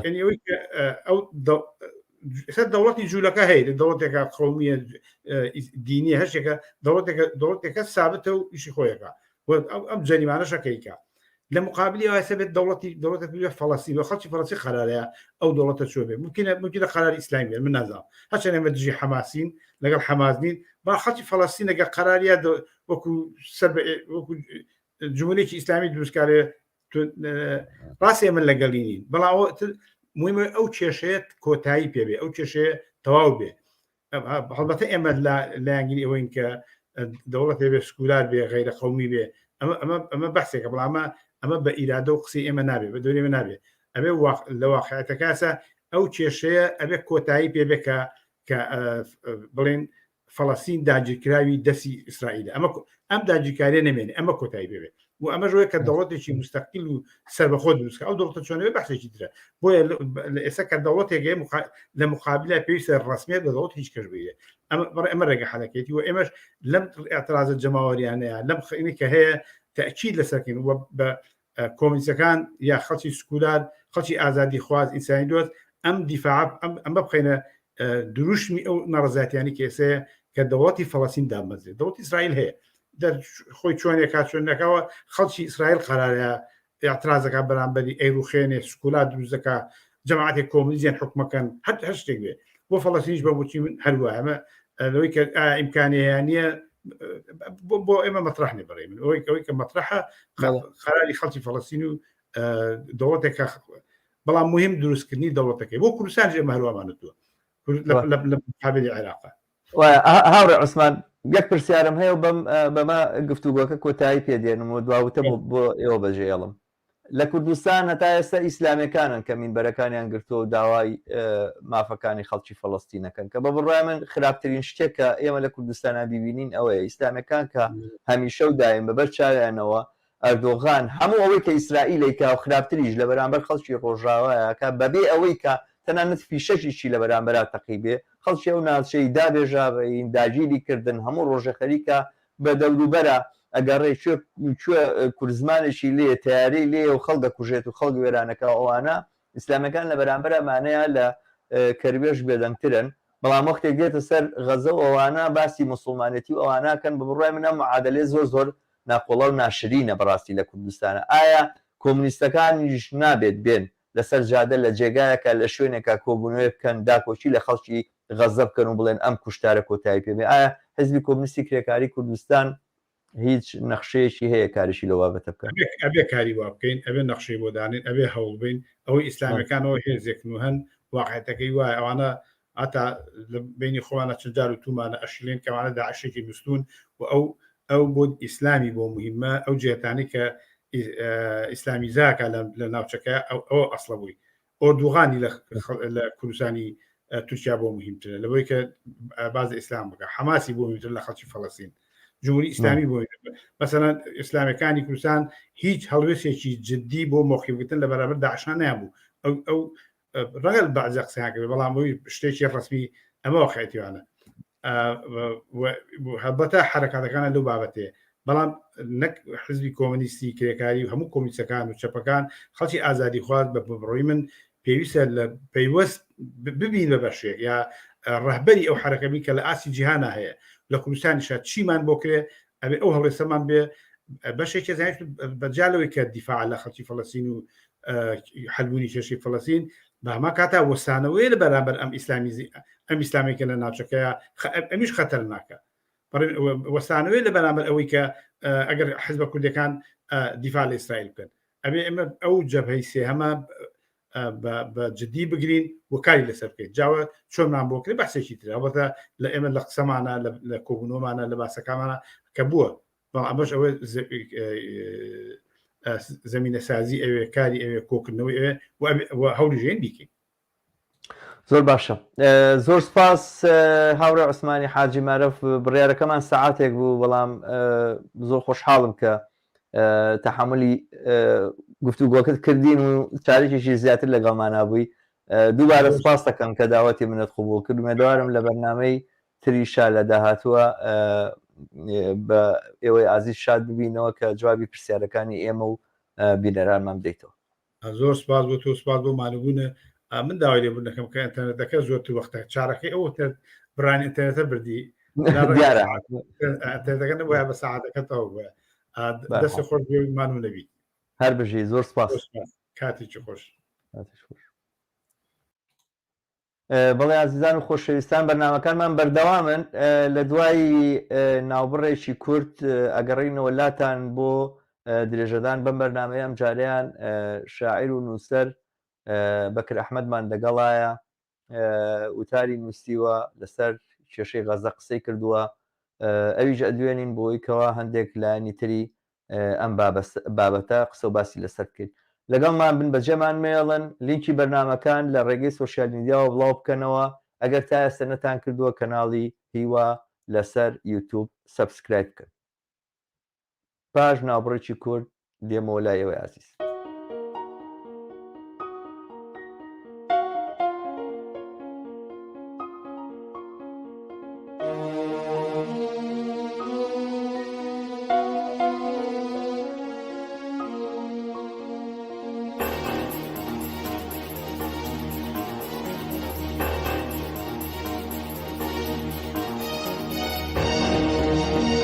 ئەوەی ئەو سەر دەوڵەتی جوولەکە هەیە دەوڵەتێکە قومیە دینی هەشتێکە دەوڵەتێکە دەوڵەتێکە سابتە و ئیشی خۆیەکە ئەم جەریمانەشەکەیکە لە مقابلی ئەوە سەبێت دەوڵەتی دەوڵەتە بێ فەڵەستی و خەڵکی فەڵەستی قەرارەیە ئەو دەوڵەتە چۆ بێ ممکنە ممکنە قەراری ئیسلامی بێت من نازانم هەرچەند ئێمە دژی حەماسین لەگەڵ حەماس نین با خەڵکی فەڵەستین لەگەڵ قەراریە وەکو سەر وەکو جمهوریەکی ئیسلامی دروستکارێ ڕاست ئێمە لەگەڵی نین بەڵام مهمە ئەو کێشەیە کۆتایی پێبێ ئەو کێشەیە تەواو بێ هەڵبەتە ئێمە لایەنگری ئەوەین کە دەوڵەتێ بێ سکولار بێ غیرە قومی بێ ئەمە ئەمە ئەمە بەحسێکە بەڵام ئەمە بە ئیرادە و قسەی ئێمە نابێ بە دۆری ئێمە نابێ ئەبێ لە واقعەتەکەسە ئەو کێشەیە ئەبێ کۆتایی پێ بێ کە کە بڵێن فەڵەستین داگیرکراوی دەستی ئیسرائیلە ئەمە ئەم داگیرکاریە نەمێنێ ئەمە کۆتایی پێ بێ و ئەمەش وەیە کە دەوڵەتێکی مستەقیل و سەربەخۆ دروست کە ئەو دەوڵەتە چۆنە بێ بەحسێکی ترە بۆیە لە ئێستا کە دەوڵەتێک هەیە لە مقابلە پێویستە ڕەسمیەت بە دەوڵەت هیچ کەس بگرێ ئەمە بەڕێ ئەمە ڕێگە حەلەکەیەتی و ئێمەش لەم ئاعترازە جەماوەریانەیە لەم خەینی کە هەیە تەئکید لەسەرکەین و بە کۆمنیستەکان یا خەڵکی سکولار خەڵکی ئازادی خواز ئینسانی دۆست ئەم دیفاع ئەمە بخەینە دروشمی ئەو ناڕزاتیانی کێسەیە کە دەوڵەتی فەڵەستین دامەزرێت دەوڵەتی ئیسرائیل هەیە خۆی چۆنێکا چۆن نەکەوە خەڵکی ئیسرائیل قەرارە اعترازەکە بەرامبەری ئەیروخێنێ سکولا دروست دەکا جەماعەتی کۆمنیزیان حکومەکەن هەر هەر شتێک بێ بۆ فەڵەستینیش بە بۆچی من هەروە ئەمە لەوەی کە ئیمکانیە نییە. بۆ ئێمە مەترح نیە بەڕێ من ئەوەی ئەوەی کە مەترحە قەراری خەڵکی فەڵەستین و دەوڵەتێکە بەڵام مهم دروستکردنی دەوڵەتەکەی بۆ کوردستان ئێمە هەروامانەتووە لە قابلی عێراقە هاوڕێ عوسمان یەک پرسیارم هەیە و بەم بەمە گفتوگۆکە کۆتایی پێدێنم و دواوتە بۆ ئێوە بەجێڵم لە کوردستان هەتا ئێستا ئیسلامەکانن کە مینبەرەکانیان گرتووە و داوای مافەکانی خەڵکی فەڵەستینەکەن کە بە بڕای من خراپترین شتێک کە ئێمە لە کوردستانە بیبینین ئەوەیە ئیسلامەکان کە هەمیشە و دایم بەبەر چاویانەوە ئەردۆغان هەموو ئەوەی کە ئیسرائیل ئەیکا و خراپتریش لە بەرامبەر خەڵکی ڕۆژاوایە ئەکا بەبێ ئەوەی کە تەنانەت فیشەکیشی لە بەرامبەرا تەقیبێ، خەڵکی ئەو ناوچەی دابێژاین داگیری کردن هەموو ڕۆژێ خەریکە بە دەوروبەرا ئەگەڕێ کوێ کوێ کوردزمانێکی لێیە تەیارەی لێیە و خەڵک ئەکوژێت و خەڵک وێرانەکا و ئەوانە ئیسلامەکان لە بەرامبەر ئەمانەیا لە کەروێشک بێدەنگترن بەڵام وەختێک دێتە سەر غەزە و ئەوانە باسی موسڵمانێتی و ئەوانە ئەکەن بە بڕوای من ئەم معادەلەیە زۆر زۆر ناقۆڵا و ناشرینە بەڕاستی لە کوردستانا ئایا کۆمونیستەکانیش نابێت بێن لەسەر جادە لە جێگایەکا لە شوێنێکا کۆبونەوەیەک بکەن داکۆکی لە خەڵکی غەزە بکەن و بڵێن ئەم کوشتارە کۆتایی پێ بێ ئایا حزبی کۆمونیستی کرێکاری کوردستان هیچ نەخشەیەکی هەیە کاریشی لەو بابەتە بکەن؟ ئەبێ کاری وا بکەین ئەبێ نەخشەی بۆ دانێن ئەبێ هەوڵ بین ئەوەی ئیسلامیەکانەوە هێزێکن و هەن واقعەتەکەی وایە ئەوانە هەتا لە بینی خۆمانە چەند جار و تومانە ئەشلێن کەوانە داعشێکی نووسون و ئەو ئەو بۆ ئیسلامی بۆ مهمە ئەو جێتانی کە ئیسلامی زاکە لە ناوچەکە ئەو ئەو ئەسڵە بووی ئۆردوغانی لە کوردستانی تورکیا بۆ مهمترە لەوەی کە باز ئیسلام بکە حەماسی بۆ مهمتر لە خەڵکی فەڵەستین جمهوری ئیسلامی بۆ مەسەلەن ئیسلامەکانی کوردستان هیچ هەڵوێستێکی جدی بۆ مۆقیفگرتن لە بەرامبەر داعشان نەبوو ئەو ئەو ڕەگەل بەعزە قسەیان کرد بەڵام ئەوی شتێکی ڕسمی ئەمە واقعیەتیوانە هەڵبەتە حرەکاتەکانە لەو بابەتەیە بەڵام نەک حزبی کۆمەنیستی کرێکاری و هەموو کۆمیسەکان و چەپەکان خەڵکی ئازادی خواز بە بڕۆی من پێویستە لە پەیوەست ببین بە بەشێک یا ڕەهبەری ئەو حرەکەبی کە لە ئاستی جیهانە هەیە لە کوردستانیشە چیمان بۆ کرێ ئەبێ ئەو هەڵێسەمان بێ بەشێکی زانیت بەجا لەوەی کە دیفاع لە خەڵکی فەڵەستین و حلبوونی کێشەی فەڵەستین بە هەمان کاتا وەستانەوەی لە بەرامبەر ئەم ئیسلامیزی ئەم ئیسلامێکە لە ناوچەکەیە ئەمیش خەتەرناکە وەستانەوەی لە بەرامبەر ئەوەی کە ئەگەر حزبە کوردەکان دیفاع لە ئیسرائیل بکەن ئەبێ ئێمە ئەو جەبهەی سێهەمە بە جدی بگرین و کاری لەسەر بکەین جاوە چۆنمان بۆ کرێ بەحسێکی تر ئەڵبەتە لە ئێمە لە قسەمانە لە کۆبوونەوەمانە لە باسەکانمانە کە بووە بەڵام ئەمەش ئەوە زمینە سازی ئەوێ کاری ئەوێ کۆکردنەوەی ئەوێ و هەوڵی ژێن بیکەین زۆر باشە زۆر سپاس هاوڕێ عوسمانی حاجی مارف بڕیارەکەمان سەعاتێک بوو بەڵام زۆر خۆشحاڵم کە تەحملی گفتوگۆکەت کردین و چارێکیشی زیاتر لەگەڵمانا بووی دووبارە سپاس دەکەم کە داوەتی منت قبوڵ کرد ئومێدەوارم لە بەرنامەی تریشا لە داهاتووە بە ئێوەی ئازیز شاد ببینەوە کە جوابی پرسیارەکانی ئێمە و بینەرانمان بدەیتەوە. زۆر سپاس بۆ تۆ سپاس بۆ مانوبوونە من داوای لێبوردن دەکەم کە ئینتەرنێتەکە زۆرتر وەختە چارەکەی ئەو بڕانی ئینتەرنێتە بردی دیارە ئینتەرنێتەکە نەبووە بە سەعاتەکە تەواو بووە دەستی خۆش بێ مانوو نەبی هەر بژی زۆر سپاس کاتێکی خۆش کاتێکی خۆش بەڵێ ئازیزان و خۆشەویستان بەرنامەکانمان بەردەوامن لە دوای ناوبڕێکی کورت ئەگەڕینەوە لاتان بۆ درێژەدان بەم بەرنامەیە ئەم جارەیان شاعیر و نووسەر بەکر ئەحمەدمان لەگەڵایە وتاری نووسیوە لەسەر کێشەی غەزە قسەی کردووە ئەویش ئەدوێنین بۆی کەوا هەندێک لایەنی تری ئەم بابەتە قسە و باسی لەسەر بکەین. لەگەڵمان بن بەجێمان مەیەڵن، لینکی بەرنامەکان لە ڕێگەی سۆشیال میدیاوە بڵاو بکەنەوە، ئەگەر تا ئێستا نەتان کردووە کەناڵی هیوا لەسەر یوتوب subscribe بکەن. پاش ناوبڕێکی کورت دێمەوە لای ئێوەی ئازیز.